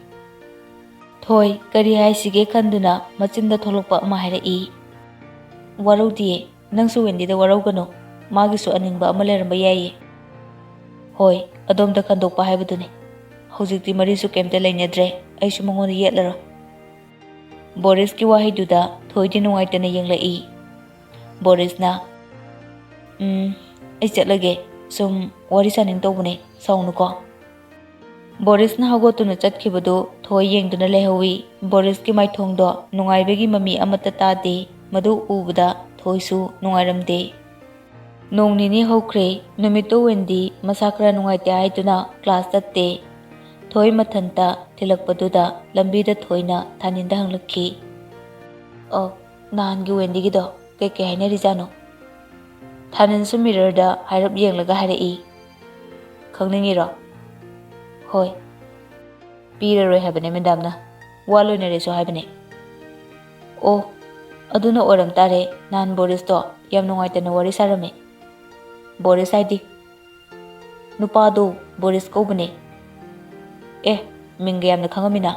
ꯊꯣꯏ ꯀꯔꯤ ꯍꯥꯏꯁꯤꯒꯦ ꯈꯟꯗꯨꯅ ꯃꯆꯤꯟꯗ ꯊꯣꯛꯂꯛꯄ ꯑꯃ ꯍꯥꯏꯔꯛꯏ, "ꯋꯥꯔꯧꯗꯤꯌꯦ꯫ ꯅꯪꯁꯨ ꯋꯦꯟꯗꯤꯗ ꯋꯥꯔꯧꯒꯅꯨ꯫ ꯃꯥꯒꯤꯁꯨ ꯑꯅꯤꯡꯕ ꯑꯃ ꯂꯩꯔꯝꯕ ꯌꯥꯏꯌꯦ꯫" "ꯍꯣꯏ, ꯑꯗꯣꯝꯗ ꯈꯟꯗꯣꯛꯄ ꯍꯥꯏꯕꯗꯨꯅꯤ꯫ ꯍꯧꯖꯤꯛꯇꯤ ꯃꯔꯤꯁꯨ ꯀꯩꯝꯇ ꯂꯩꯅꯗ꯭ꯔꯦ, ꯑꯩꯁꯨ ꯃꯉꯣꯟꯗ ꯌꯦꯠꯂꯔꯣꯏ"꯫ ꯕꯣꯔꯤꯁꯀꯤ ꯋꯥꯍꯩꯗꯨꯗ ꯊꯣꯏꯗꯤ ꯅꯨꯡꯉꯥꯏꯇꯅ ꯌꯦꯡꯂꯛꯏ꯫ ꯕꯣꯔꯤꯁꯅ, "ꯎꯝ, ꯑꯩ ꯆꯠꯂꯒꯦ, ꯁꯨꯝ ꯋꯥꯔꯤ ꯁꯥꯅꯤꯡ ꯇꯧꯕꯅꯦ, ꯁꯥꯎꯅꯨꯀꯣ"꯫ ꯕꯣꯔꯤꯁꯅ ꯍꯧꯒꯠꯇꯨꯅ ꯆꯠꯈꯤꯕꯗꯨ ꯊꯣꯏ ꯌꯦꯡꯗꯨꯅ ꯂꯩꯍꯧꯏ꯫ ꯕꯣꯔꯤꯁꯀꯤ ꯃꯥꯏꯊꯣꯡꯗꯣ ꯅꯨꯡꯉꯥꯏꯕꯒꯤ ꯃꯃꯤ ꯑꯃꯠꯇ ꯇꯥꯗꯦ꯫ ꯃꯗꯨ ꯎꯕꯗ ꯊꯣꯏꯁꯨ ꯅꯨꯡꯉꯥꯏꯔꯝꯗꯦ꯫ ꯅꯣꯡ ꯅꯤꯅꯤ ꯍꯧꯈ꯭ꯔꯦ꯫ ꯅꯨꯃꯤꯠꯇꯨ ꯋꯦꯟꯗꯤ ꯃꯁꯥ ꯈꯔ ꯅꯨꯡꯉꯥꯏꯇꯦ ꯍꯥꯏꯗꯨꯅ ꯀ꯭ꯂꯥꯁ ꯆꯠꯇꯦ꯫ ꯊꯣꯏ ꯃꯊꯟꯇ ꯊꯤꯜꯂꯛꯄꯗꯨꯗ ꯂꯝꯕꯤꯗ ꯊꯣꯏꯅ ꯊꯥꯅꯤꯟꯗ ꯍꯪꯂꯛꯈꯤ, "ꯑꯣ, ꯅꯍꯥꯟꯒꯤ ꯋꯦꯟꯗꯤꯒꯤꯗꯣ ꯀꯩꯀꯩ ꯍꯥꯏꯅꯔꯤꯖꯥꯠꯅꯣ?" ꯊꯥꯅꯤꯟꯁꯨ ꯃꯤꯔꯔꯗ ꯍꯥꯏꯔꯞ ꯌꯦꯡꯂꯒ ꯍꯥꯏꯔꯛꯏ, "ꯈꯪꯅꯤꯡꯉꯤꯔꯣ?" "ꯍꯣꯏ"꯫ "ꯄꯤꯔꯔꯣꯏ ꯍꯥꯏꯕꯅꯦ ꯃꯦꯗꯥꯝꯅ, ꯋꯥ ꯂꯣꯏꯅꯔꯦꯁꯨ ꯍꯥꯏꯕꯅꯦ"꯫ "ꯑꯣ, ꯑꯗꯨꯅ ꯑꯣꯏꯔꯝ ꯇꯥꯔꯦ, ꯅꯍꯥꯟ ꯕꯣꯔꯤꯁꯇꯣ ꯌꯥꯝ ꯅꯨꯡꯉꯥꯏꯇꯅ ꯋꯥꯔꯤ ꯁꯥꯔꯝꯃꯦ"꯫ "ꯕꯣꯔꯤꯁ ꯍꯥꯏꯗꯤ?" "ꯅꯨꯄꯥꯗꯣ ꯕꯣꯔꯤꯁ ꯀꯧꯕꯅꯦ"꯫ "ꯑꯦ, ꯃꯤꯡꯒ ꯌꯥꯝꯅ ꯈꯪꯉꯝꯃꯤꯅ"꯫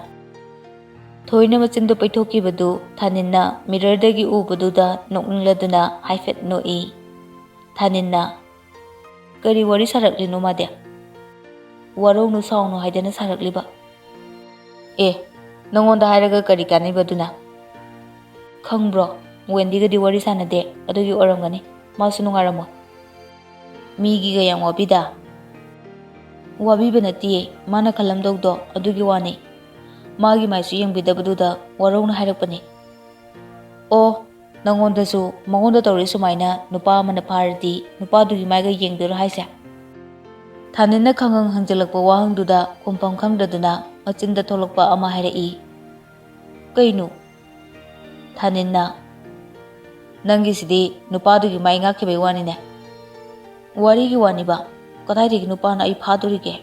ꯊꯣꯏꯅ ꯃꯆꯤꯟꯗꯣ ꯄꯩꯊꯣꯛꯈꯤꯕꯗꯨ ꯊꯥꯅꯤꯟꯅ ꯃꯤꯔꯔꯗꯒꯤ ꯎꯕꯗꯨꯗ ꯅꯣꯛꯅꯤꯡꯂꯗꯨꯅ ꯍꯥꯏꯐꯦꯠ ꯅꯣꯛꯏ꯫ ꯊꯥꯅꯤꯟꯅ, "ꯀꯔꯤ ꯋꯥꯔꯤ ꯁꯥꯔꯛꯂꯤꯅꯣ ꯃꯥꯗꯤ? ꯋꯥꯔꯧꯅꯨ ꯁꯥꯎꯅꯨ ꯍꯥꯏꯗꯅ ꯁꯥꯔꯛꯂꯤꯕ?" "ꯑꯦ, ꯅꯉꯣꯟꯗ ꯍꯥꯏꯔꯒ ꯀꯔꯤ ꯀꯥꯟꯅꯩꯕ ꯑꯗꯨꯅ?" "ꯈꯪꯕ꯭ꯔꯣ, ꯋꯦꯟꯗꯤꯒꯗꯤ ꯋꯥꯔꯤ ꯁꯥꯟꯅꯗꯦ, ꯑꯗꯨꯒꯤ ꯑꯣꯏꯔꯝꯒꯅꯤ, ꯃꯥꯁꯨ ꯅꯨꯡꯉꯥꯏꯔꯝꯃꯣꯏ꯫ ꯃꯤꯒꯤꯒ ꯌꯥꯝ ꯋꯥꯕꯤꯗ"꯫ "ꯋꯥꯕꯤꯕ ꯅꯠꯇꯤꯌꯦ, ꯃꯥꯅ ꯈꯜꯂꯝꯗꯧꯗꯣ ꯑꯗꯨꯒꯤ ꯋꯥꯅꯤ꯫ ꯃꯥꯒꯤ ꯃꯥꯏꯁꯨ ꯌꯦꯡꯕꯤꯗꯕꯗꯨꯗ ꯋꯥꯔꯧꯅ ꯍꯥꯏꯔꯛꯄꯅꯤ"꯫ "ꯑꯣ, ꯅꯪꯉꯣꯟꯗꯁꯨ ꯃꯉꯣꯟꯗ ꯇꯧꯔꯤ ꯁꯨꯃꯥꯏꯅ ꯅꯨꯄꯥ ꯑꯃꯅ ꯐꯥꯔꯗꯤ ꯅꯨꯄꯥꯗꯨꯒꯤ ꯃꯥꯏꯒ ꯌꯦꯡꯗꯣꯏꯔꯣ ꯍꯥꯏꯁꯦ?" ꯊꯥꯅꯤꯟꯅ ꯈꯪꯍꯪ ꯍꯪꯖꯤꯜꯂꯛꯄ ꯋꯥꯍꯪꯗꯨꯗ ꯈꯨꯝꯐꯝ ꯈꯪꯗꯗꯨꯅ ꯃꯆꯤꯟꯗ ꯊꯣꯛꯂꯛꯄ ꯑꯃ ꯍꯥꯏꯔꯛꯏ꯫ "ꯀꯩꯅꯣ?" ꯊꯥꯅꯤꯟꯅ, "ꯅꯪꯒꯤꯁꯤꯗꯤ ꯅꯨꯄꯥꯗꯨꯒꯤ ꯃꯥꯏ ꯉꯥꯛꯈꯤꯕꯩ ꯋꯥꯅꯤꯅꯦ"꯫ "ꯋꯥꯔꯤꯒꯤ ꯋꯥꯅꯤꯕ, ꯀꯗꯥꯏꯗꯒꯤ ꯅꯨꯄꯥꯅ ꯑꯩ ꯐꯥꯗꯣꯔꯤꯒꯦ?"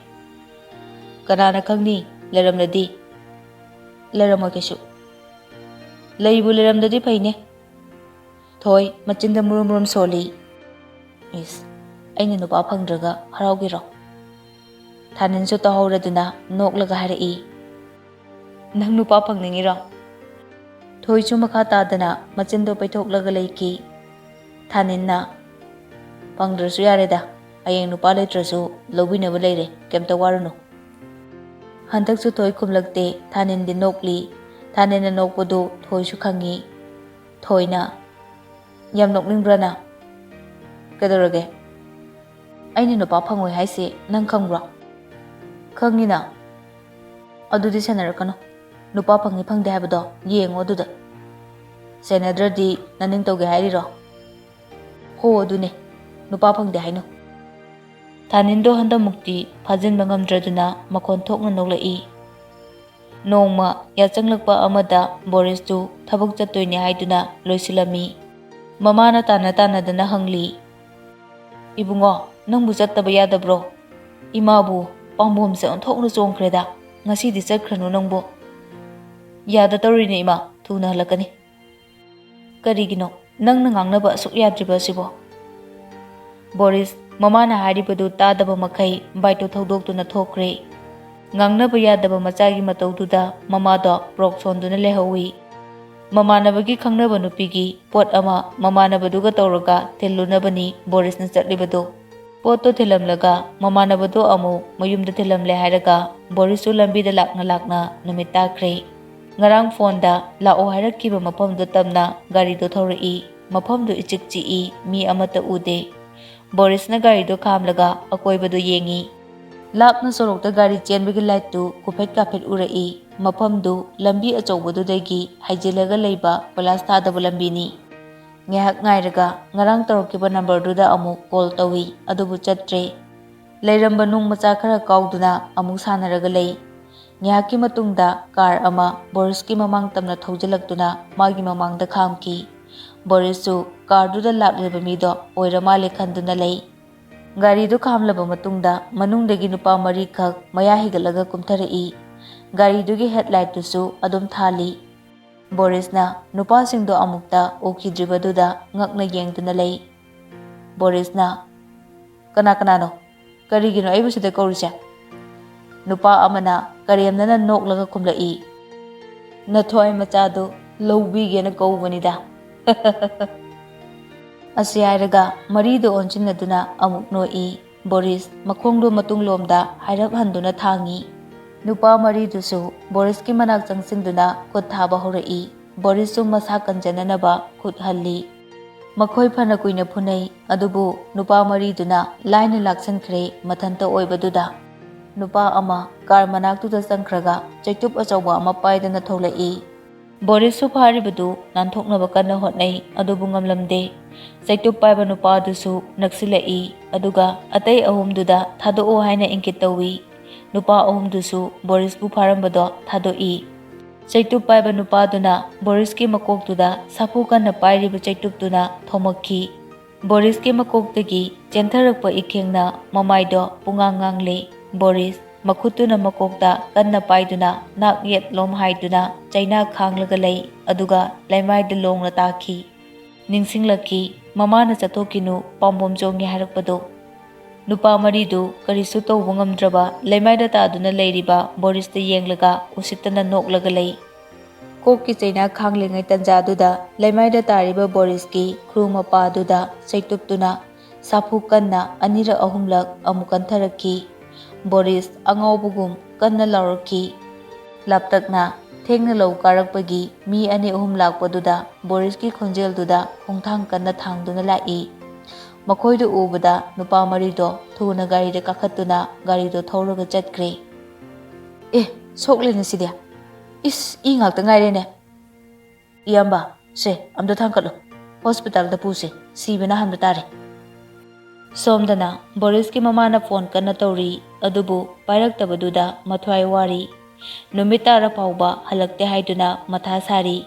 "ꯀꯅꯥꯅ ꯈꯪꯅꯤ, ꯂꯩꯔꯝꯂꯗꯤ"꯫ "ꯂꯩꯔꯝꯃꯣꯏ ꯀꯩꯁꯨ"꯫ "ꯂꯩꯕꯨ ꯂꯩꯔꯝꯗꯗꯤ ꯐꯩꯅꯦ"꯫ ꯊꯣꯏ ꯃꯆꯤꯟꯗ ꯃꯨꯔꯨꯝ ꯃꯨꯔꯨꯝ ꯁꯣꯜꯂꯤ꯫ "ꯏꯁ, ꯑꯩꯅ ꯅꯨꯄꯥ ꯐꯪꯗ꯭ꯔꯒ ꯍꯔꯥꯎꯒꯦꯔꯣ?" ꯊꯥꯅꯤꯟꯁꯨ ꯇꯥꯍꯧꯔꯗꯨꯅ ꯅꯣꯛꯂꯒ ꯍꯥꯏꯔꯛꯏ꯫ "ꯅꯪ ꯅꯨꯄꯥ ꯐꯪꯅꯤꯡꯉꯤꯔꯣ?" ꯊꯣꯏꯁꯨ ꯃꯈꯥ ꯇꯥꯗꯅ ꯃꯆꯤꯟꯗꯣ ꯄꯩꯊꯣꯛꯂꯒ ꯂꯩꯈꯤ꯫ ꯊꯥꯅꯤꯟꯅ, "ꯐꯪꯗ꯭ꯔꯁꯨ ꯌꯥꯔꯦꯗ, ꯍꯌꯦꯡ ꯅꯨꯄꯥ ꯂꯩꯇ꯭ꯔꯁꯨ ꯂꯧꯕꯤꯅꯕ ꯂꯩꯔꯦ, ꯀꯩꯝꯇ ꯋꯥꯔꯨꯅꯨ꯫ ꯍꯟꯗꯛꯁꯨ ꯊꯣꯏ ꯈꯨꯝꯂꯛꯇꯦ꯫ ꯊꯥꯅꯤꯟꯗꯤ ꯅꯣꯛꯂꯤ꯫ ꯊꯥꯅꯤꯟꯅ ꯅꯣꯛꯄꯗꯨ ꯊꯣꯏꯁꯨ ꯈꯪꯉꯤ꯫ ꯊꯣꯏꯅ, "ꯌꯥꯝ ꯅꯣꯛꯅꯤꯡꯕ꯭ꯔꯥ ꯅꯪ? ꯀꯩꯗꯧꯔꯒꯦ? ꯑꯩꯅ ꯅꯨꯄꯥ ꯐꯪꯉꯣꯏ ꯍꯥꯏꯁꯦ ꯅꯪ ꯈꯪꯕ꯭ꯔꯣ?" "ꯈꯪꯉꯤꯅ꯫ ꯑꯗꯨꯗꯤ ꯁꯦꯟꯅꯔꯛꯀꯅꯨ꯫ ꯅꯨꯄꯥ ꯐꯪꯉꯤ ꯐꯪꯗꯦ ꯍꯥꯏꯕꯗꯣ ꯌꯦꯡꯉꯣ ꯑꯗꯨꯗ꯫ ꯁꯦꯟꯅꯗ꯭ꯔꯗꯤ ꯅꯅꯤꯡ ꯇꯧꯒꯦ ꯍꯥꯏꯔꯤꯔꯣ?" "ꯍꯣ ꯑꯗꯨꯅꯦ, ꯅꯨꯄꯥ ꯐꯪꯗꯦ ꯍꯥꯏꯅꯨ꯫" ꯊꯥꯅꯤꯟꯗꯣ ꯍꯟꯗꯛꯃꯨꯛꯇꯤ ꯐꯥꯖꯤꯟꯕ ꯉꯝꯗ꯭ꯔꯗꯨꯅ ꯃꯈꯣꯟ ꯊꯣꯛꯅ ꯅꯣꯛꯂꯛꯏ꯫ ꯅꯣꯡꯃ ꯌꯥꯆꯪꯂꯛꯄ ꯑꯃꯗ ꯕꯣꯔꯤꯁꯇꯨ ꯊꯕꯛ ꯆꯠꯇꯣꯏꯅꯦ ꯍꯥꯏꯗꯨꯅ ꯂꯣꯏꯁꯤꯜꯂꯝꯃꯤ꯫ ꯃꯃꯥꯅ ꯇꯥꯟꯅ ꯇꯥꯟꯅꯗꯅ ꯍꯪꯂꯤ, "ꯏꯕꯨꯡꯉꯣ, ꯅꯪꯕꯨ ꯆꯠꯇꯕ ꯌꯥꯗꯕ꯭ꯔꯣ? ꯏꯃꯥꯕꯨ ꯄꯥꯝꯕꯣꯝꯁꯦ ꯑꯣꯟꯊꯣꯛꯅ ꯆꯣꯡꯈ꯭ꯔꯦꯗ꯫ ꯉꯁꯤꯗꯤ ꯆꯠꯈ꯭ꯔꯅꯨ ꯅꯪꯕꯨ꯫" "ꯌꯥꯗ ꯇꯧꯔꯤꯅꯦ ꯏꯃꯥ, ꯊꯨꯅ ꯍꯜꯂꯛꯀꯅꯤ꯫" "ꯀꯔꯤꯒꯤꯅꯣ ꯅꯪꯅ ꯉꯥꯡꯅꯕ ꯑꯁꯨꯛ ꯌꯥꯗ꯭ꯔꯤꯕ ꯑꯁꯤꯕꯣ?" ꯕꯣꯔꯤꯁ ꯃꯃꯥꯅ ꯍꯥꯏꯔꯤꯕꯗꯨ ꯇꯥꯗꯕ ꯃꯈꯩ ꯕꯥꯏꯛꯇꯨ ꯊꯧꯗꯣꯛꯇꯨꯅ ꯊꯣꯛꯈ꯭ꯔꯦ꯫ ꯉꯥꯡꯅꯕ ꯌꯥꯗꯕ ꯃꯆꯥꯒꯤ ꯃꯇꯧꯗꯨꯗ ꯃꯃꯥꯗꯣ ꯄ꯭ꯔꯣꯛ ꯁꯣꯟꯗꯨꯅ ꯂꯩꯍꯧꯏ꯫ ꯃꯃꯥꯟꯅꯕꯒꯤ ꯈꯪꯅꯕ ꯅꯨꯄꯤꯒꯤ ꯄꯣꯠ ꯑꯃ ꯃꯃꯥꯟꯅꯕꯗꯨꯒ ꯇꯧꯔꯒ ꯊꯤꯜꯂꯨꯅꯕꯅꯤ ꯕꯣꯔꯤꯁꯅ ꯆꯠꯂꯤꯕꯗꯨ꯫ ꯄꯣꯠꯇꯣ ꯊꯤꯜꯂꯝꯂꯒ ꯃꯃꯥꯟꯅꯕꯗꯣ ꯑꯃꯨꯛ ꯃꯌꯨꯝꯗ ꯊꯤꯜꯂꯝꯂꯦ ꯍꯥꯏꯔꯒ ꯕꯣꯔꯤꯁꯁꯨ ꯂꯝꯕꯤꯗ ꯂꯥꯛꯅ ꯂꯥꯛꯅ ꯅꯨꯃꯤꯠ ꯇꯥꯈ꯭ꯔꯦ꯫ ꯉꯔꯥꯡ ꯐꯣꯟꯗ ꯂꯥꯛꯑꯣ ꯍꯥꯏꯔꯛꯈꯤꯕ ꯃꯐꯝꯗꯨ ꯇꯝꯅ ꯒꯥꯔꯤꯗꯣ ꯊꯧꯔꯛꯏ꯫ ꯃꯐꯝꯗꯨ ꯏꯆꯤꯛ ꯆꯤꯛꯏ, ꯃꯤ ꯑꯃꯠꯇ ꯎꯗꯦ꯫ ꯕꯣꯔꯤꯁꯅ ꯒꯥꯔꯤꯗꯨ ꯈꯥꯝꯂꯒ ꯑꯀꯣꯏꯕꯗꯨ ꯌꯦꯡꯏ꯫ ꯂꯥꯞꯅ ꯁꯣꯔꯣꯛꯇ ꯒꯥꯔꯤ ꯆꯦꯟꯕꯒꯤ ꯂꯥꯏꯠꯇꯨ ꯀꯨꯐꯦꯠ ꯀꯥꯐꯦꯠ ꯎꯔꯛꯏ꯫ ꯃꯐꯝꯗꯨ ꯂꯝꯕꯤ ꯑꯆꯧꯕꯗꯨꯗꯒꯤ ꯍꯥꯏꯖꯤꯜꯂꯒ ꯂꯩꯕ ꯀꯣꯏꯂꯥꯁ ꯊꯥꯗꯕ ꯂꯝꯕꯤꯅꯤ꯫ ꯉꯥꯏꯍꯥꯛ ꯉꯥꯏꯔꯒ ꯉꯔꯥꯡ ꯇꯧꯔꯛꯈꯤꯕ ꯅꯝꯕꯔꯗꯨꯗ ꯑꯃꯨꯛ ꯀꯣꯜ ꯇꯧꯏ, ꯑꯗꯨꯕꯨ ꯆꯠꯇ꯭ꯔꯦ꯫ ꯂꯩꯔꯝꯕ ꯅꯨꯡ ꯃꯆꯥ ꯈꯔ ꯀꯥꯎꯗꯨꯅ ꯑꯃꯨꯛ ꯁꯥꯟꯅꯔꯒ ꯂꯩ꯫ ꯉꯥꯏꯍꯥꯛꯀꯤ ꯃꯇꯨꯡꯗ ꯀꯥꯔ ꯑꯃ ꯕꯣꯔꯤꯁꯀꯤ ꯃꯃꯥꯡ ꯇꯝꯅ ꯊꯧꯖꯤꯜꯂꯛꯇꯨꯅ ꯃꯥꯒꯤ ꯃꯃꯥꯡꯗ ꯈꯥꯝꯈꯤ꯫ ꯕꯣꯔꯤꯁꯁꯨ ꯀꯥꯔꯗꯨꯗ ꯂꯥꯛꯂꯤꯕ ꯃꯤꯗꯣ ꯑꯣꯏꯔ ꯃꯥꯜꯂꯦ ꯈꯟꯗꯨꯅ ꯂꯩ꯫ ꯒꯥꯔꯤꯗꯨ ꯈꯥꯝꯂꯕ ꯃꯇꯨꯡꯗ ꯃꯅꯨꯡꯗꯒꯤ ꯅꯨꯄꯥ ꯃꯔꯤꯈꯛ ꯃꯌꯥ ꯍꯤꯒꯠꯂꯒ ꯀꯨꯝꯊꯔꯛꯏ꯫ ꯒꯥꯔꯤꯗꯨꯒꯤ ꯍꯦꯗꯂꯥꯏꯠꯇꯨꯁꯨ ꯑꯗꯨꯝ ꯊꯥꯜꯂꯤ꯫ ꯕꯣꯔꯤꯁꯅ ꯅꯨꯄꯥꯁꯤꯡꯗꯣ ꯑꯃꯨꯛꯇ ꯎꯈꯤꯗ꯭ꯔꯤꯕꯗꯨꯗ ꯉꯛꯅ ꯌꯦꯡꯗꯨꯅ ꯂꯩ꯫ ꯕꯣꯔꯤꯁꯅ, "ꯀꯅꯥ ꯀꯅꯥꯅꯣ? ꯀꯔꯤꯒꯤꯅꯣ ꯑꯩꯕꯨ ꯁꯤꯗ ꯀꯧꯔꯤꯁꯦ?" ꯅꯨꯄꯥ ꯑꯃꯅ ꯀꯔꯦꯝꯅꯅ ꯅꯣꯛꯂꯒ ꯈꯨꯝꯂꯛꯏ, "ꯅꯊ꯭ꯋꯥꯏ ꯃꯆꯥꯗꯨ ꯂꯧꯕꯤꯒꯦꯅ ꯀꯧꯕꯅꯤꯗ꯫" ꯑꯁꯤ ꯍꯥꯏꯔꯒ ꯃꯔꯤꯗꯨ ꯑꯣꯟꯁꯤꯟꯅꯗꯨꯅ ꯑꯃꯨꯛ ꯅꯣꯛꯏ꯫ ꯕꯣꯔꯤꯁ ꯃꯈꯣꯡꯗꯨ ꯃꯇꯨꯡꯂꯣꯝꯗ ꯍꯥꯏꯔꯞ ꯍꯟꯗꯨꯅ ꯊꯥꯡꯏ꯫ ꯅꯨꯄꯥ ꯃꯔꯤꯗꯨꯁꯨ ꯕꯣꯔꯤꯁꯀꯤ ꯃꯅꯥꯛ ꯆꯪꯁꯤꯟꯗꯨꯅ ꯈꯨꯠ ꯊꯥꯕ ꯍꯧꯔꯛꯏ꯫ ꯕꯣꯔꯤꯁꯁꯨ ꯃꯁꯥ ꯀꯟꯖꯅꯅꯕ ꯈꯨꯠ ꯍꯜꯂꯤ꯫ ꯃꯈꯣꯏ ꯐꯅ ꯀꯨꯏꯅ ꯐꯨꯅꯩ, ꯑꯗꯨꯕꯨ ꯅꯨꯄꯥ ꯃꯔꯤꯗꯨꯅ ꯂꯥꯏꯅ ꯂꯥꯛꯁꯤꯟꯈ꯭ꯔꯦ ꯃꯊꯟꯇ ꯑꯣꯏꯕꯗꯨꯗ꯫ ꯅꯨꯄꯥ ꯑꯃ ꯀꯥꯔ ꯃꯅꯥꯛꯇꯨꯗ ꯆꯪꯈ꯭ꯔꯒ ꯆꯩꯇꯨꯞ ꯑꯆꯧꯕ ꯑꯃ ꯄꯥꯏꯗꯨꯅ ꯊꯣꯛꯂꯛꯏ꯫ ꯕꯣꯔꯤꯁꯁꯨ ꯐꯥꯔꯤꯕꯗꯨ ꯅꯥꯟꯊꯣꯛꯅꯕ ꯀꯟꯅ ꯍꯣꯠꯅꯩ, ꯑꯗꯨꯕꯨ ꯉꯝꯂꯝꯗꯦ꯫ ꯆꯩꯇꯨꯞ ꯄꯥꯏꯕ ꯅꯨꯄꯥꯗꯨꯁꯨ ꯅꯛꯁꯤꯜꯂꯛꯏ, ꯑꯗꯨꯒ ꯑꯇꯩ ꯑꯍꯨꯝꯗꯨꯗ ꯊꯥꯗꯣꯛꯑꯣ ꯍꯥꯏꯅ ꯏꯪꯒꯤꯠ ꯇꯧꯏ꯫ ꯅꯨꯄꯥ ꯑꯍꯨꯝꯗꯨꯁꯨ ꯕꯣꯔꯤꯁꯄꯨ ꯐꯥꯔꯝꯕꯗꯣ ꯊꯥꯗꯣꯛꯏ꯫ ꯆꯩꯇꯨꯞ ꯄꯥꯏꯕ ꯅꯨꯄꯥꯗꯨꯅ ꯕꯣꯔꯤꯁꯀꯤ ꯃꯀꯣꯛꯇꯨꯗ ꯁꯥꯐꯨ ꯀꯟꯅ ꯄꯥꯏꯔꯤꯕ ꯆꯩꯇꯨꯞꯇꯨꯅ ꯊꯣꯝꯃꯛꯈꯤ꯫ ꯕꯣꯔꯤꯁꯀꯤ ꯃꯀꯣꯛꯇꯒꯤ ꯆꯦꯟꯊꯔꯛꯄ ꯏꯈꯦꯡꯅ ꯃꯃꯥꯏꯗꯣ ꯄꯨꯡꯉꯥꯡ ꯉꯥꯡꯂꯦ꯫ ꯕꯣꯔꯤꯁ ꯃꯈꯨꯠꯇꯨꯅ ꯃꯀꯣꯛꯇ ꯀꯟꯅ ꯄꯥꯏꯗꯨꯅ ꯅꯥꯛ ꯌꯦꯠꯂꯣꯝ ꯍꯥꯏꯗꯨꯅ ꯆꯩꯅꯥ ꯈꯥꯡꯂꯒ ꯂꯩ, ꯑꯗꯨꯒ ꯂꯩꯃꯥꯏꯗ ꯂꯣꯡꯅ ꯇꯥꯈꯤ꯫ ꯅꯤꯡꯁꯤꯡꯂꯛꯈꯤ, ꯃꯃꯥꯅ "ꯆꯠꯊꯣꯛꯈꯤꯅꯨ, ꯄꯥꯝꯕꯣꯝ ꯆꯣꯡꯉꯤ" ꯍꯥꯏꯔꯛꯄꯗꯣ꯫ ꯅꯨꯄꯥ ꯃꯔꯤꯗꯨ ꯀꯔꯤꯁꯨ ꯇꯧꯕ ꯉꯝꯗ꯭ꯔꯕ ꯂꯩꯃꯥꯏꯗ ꯇꯥꯗꯨꯅ ꯂꯩꯔꯤꯕ ꯕꯣꯔꯤꯁꯇ ꯌꯦꯡꯂꯒ ꯎꯁꯤꯠꯇꯅ ꯅꯣꯛꯂꯒ ꯂꯩ꯫ ꯀꯣꯛꯀꯤ ꯆꯩꯅꯥ ꯈꯥꯡꯂꯤꯉꯩ ꯇꯟꯖꯥꯗꯨꯗ ꯂꯩꯃꯥꯏꯗ ꯇꯥꯔꯤꯕ ꯕꯣꯔꯤꯁꯀꯤ ꯈꯨꯔꯨ ꯃꯄꯥꯗꯨꯗ ꯆꯩꯇꯨꯞꯇꯨꯅ ꯁꯥꯐꯨ ꯀꯟꯅ ꯑꯅꯤꯔꯛ ꯑꯍꯨꯝꯂꯛ ꯑꯃꯨꯛ ꯀꯟꯊꯔꯛꯈꯤ꯫ ꯕꯣꯔꯤꯁ ꯑꯉꯥꯎꯕꯒꯨꯝ ꯀꯟꯅ ꯂꯥꯎꯔꯛꯈꯤ꯫ ꯂꯥꯞꯇꯛꯅ ꯊꯦꯡꯅ ꯂꯧ ꯀꯥꯔꯛꯄꯒꯤ ꯃꯤ ꯑꯅꯤ ꯑꯍꯨꯝ ꯂꯥꯛꯄꯗꯨꯗ ꯕꯣꯔꯤꯁꯀꯤ ꯈꯣꯟꯖꯦꯜꯗꯨꯗ ꯈꯣꯡꯊꯥꯡ ꯀꯟꯅ ꯊꯥꯡꯗꯨꯅ ꯂꯥꯛꯏ꯫ ꯃꯈꯣꯏꯗꯨ ꯎꯕꯗ ꯅꯨꯄꯥ ꯃꯔꯤꯗꯣ ꯊꯨꯅ ꯒꯥꯔꯤꯗ ꯀꯥꯈꯠꯇꯨꯅ ꯒꯥꯔꯤꯗꯣ ꯊꯧꯔꯒ ꯆꯠꯈ꯭ꯔꯦ꯫ "ꯑꯦ, ꯁꯣꯛꯂꯦꯅꯦ ꯁꯤꯗꯤ꯫ ꯏꯁ, ꯏ ꯉꯥꯛꯇ ꯉꯥꯏꯔꯦꯅꯦ꯫ ꯏꯌꯥꯝꯕ, ꯁꯦ, ꯑꯝꯇ ꯊꯥꯡꯀꯠꯂꯨ꯫ ꯍꯣꯁꯄꯤꯇꯥꯜꯗ ꯄꯨꯁꯦ꯫ ꯁꯤꯕꯅ ꯍꯥꯟꯕ ꯇꯥꯔꯦ꯫" ꯁꯣꯝꯗꯅ ꯕꯣꯔꯤꯁꯀꯤ ꯃꯃꯥꯅ ꯐꯣꯟ ꯀꯟꯅ ꯇꯧꯔꯤ, ꯑꯗꯨꯕꯨ ꯄꯥꯏꯔꯛꯇꯕꯗꯨꯗ ꯃꯊ꯭ꯋꯥꯏ ꯋꯥꯔꯤ꯫ ꯅꯨꯃꯤꯠ ꯇꯥꯔ ꯐꯥꯎꯕ ꯍꯜꯂꯛꯇꯦ ꯍꯥꯏꯗꯨꯅ ꯃꯊꯥ ꯁꯥꯔꯤ꯫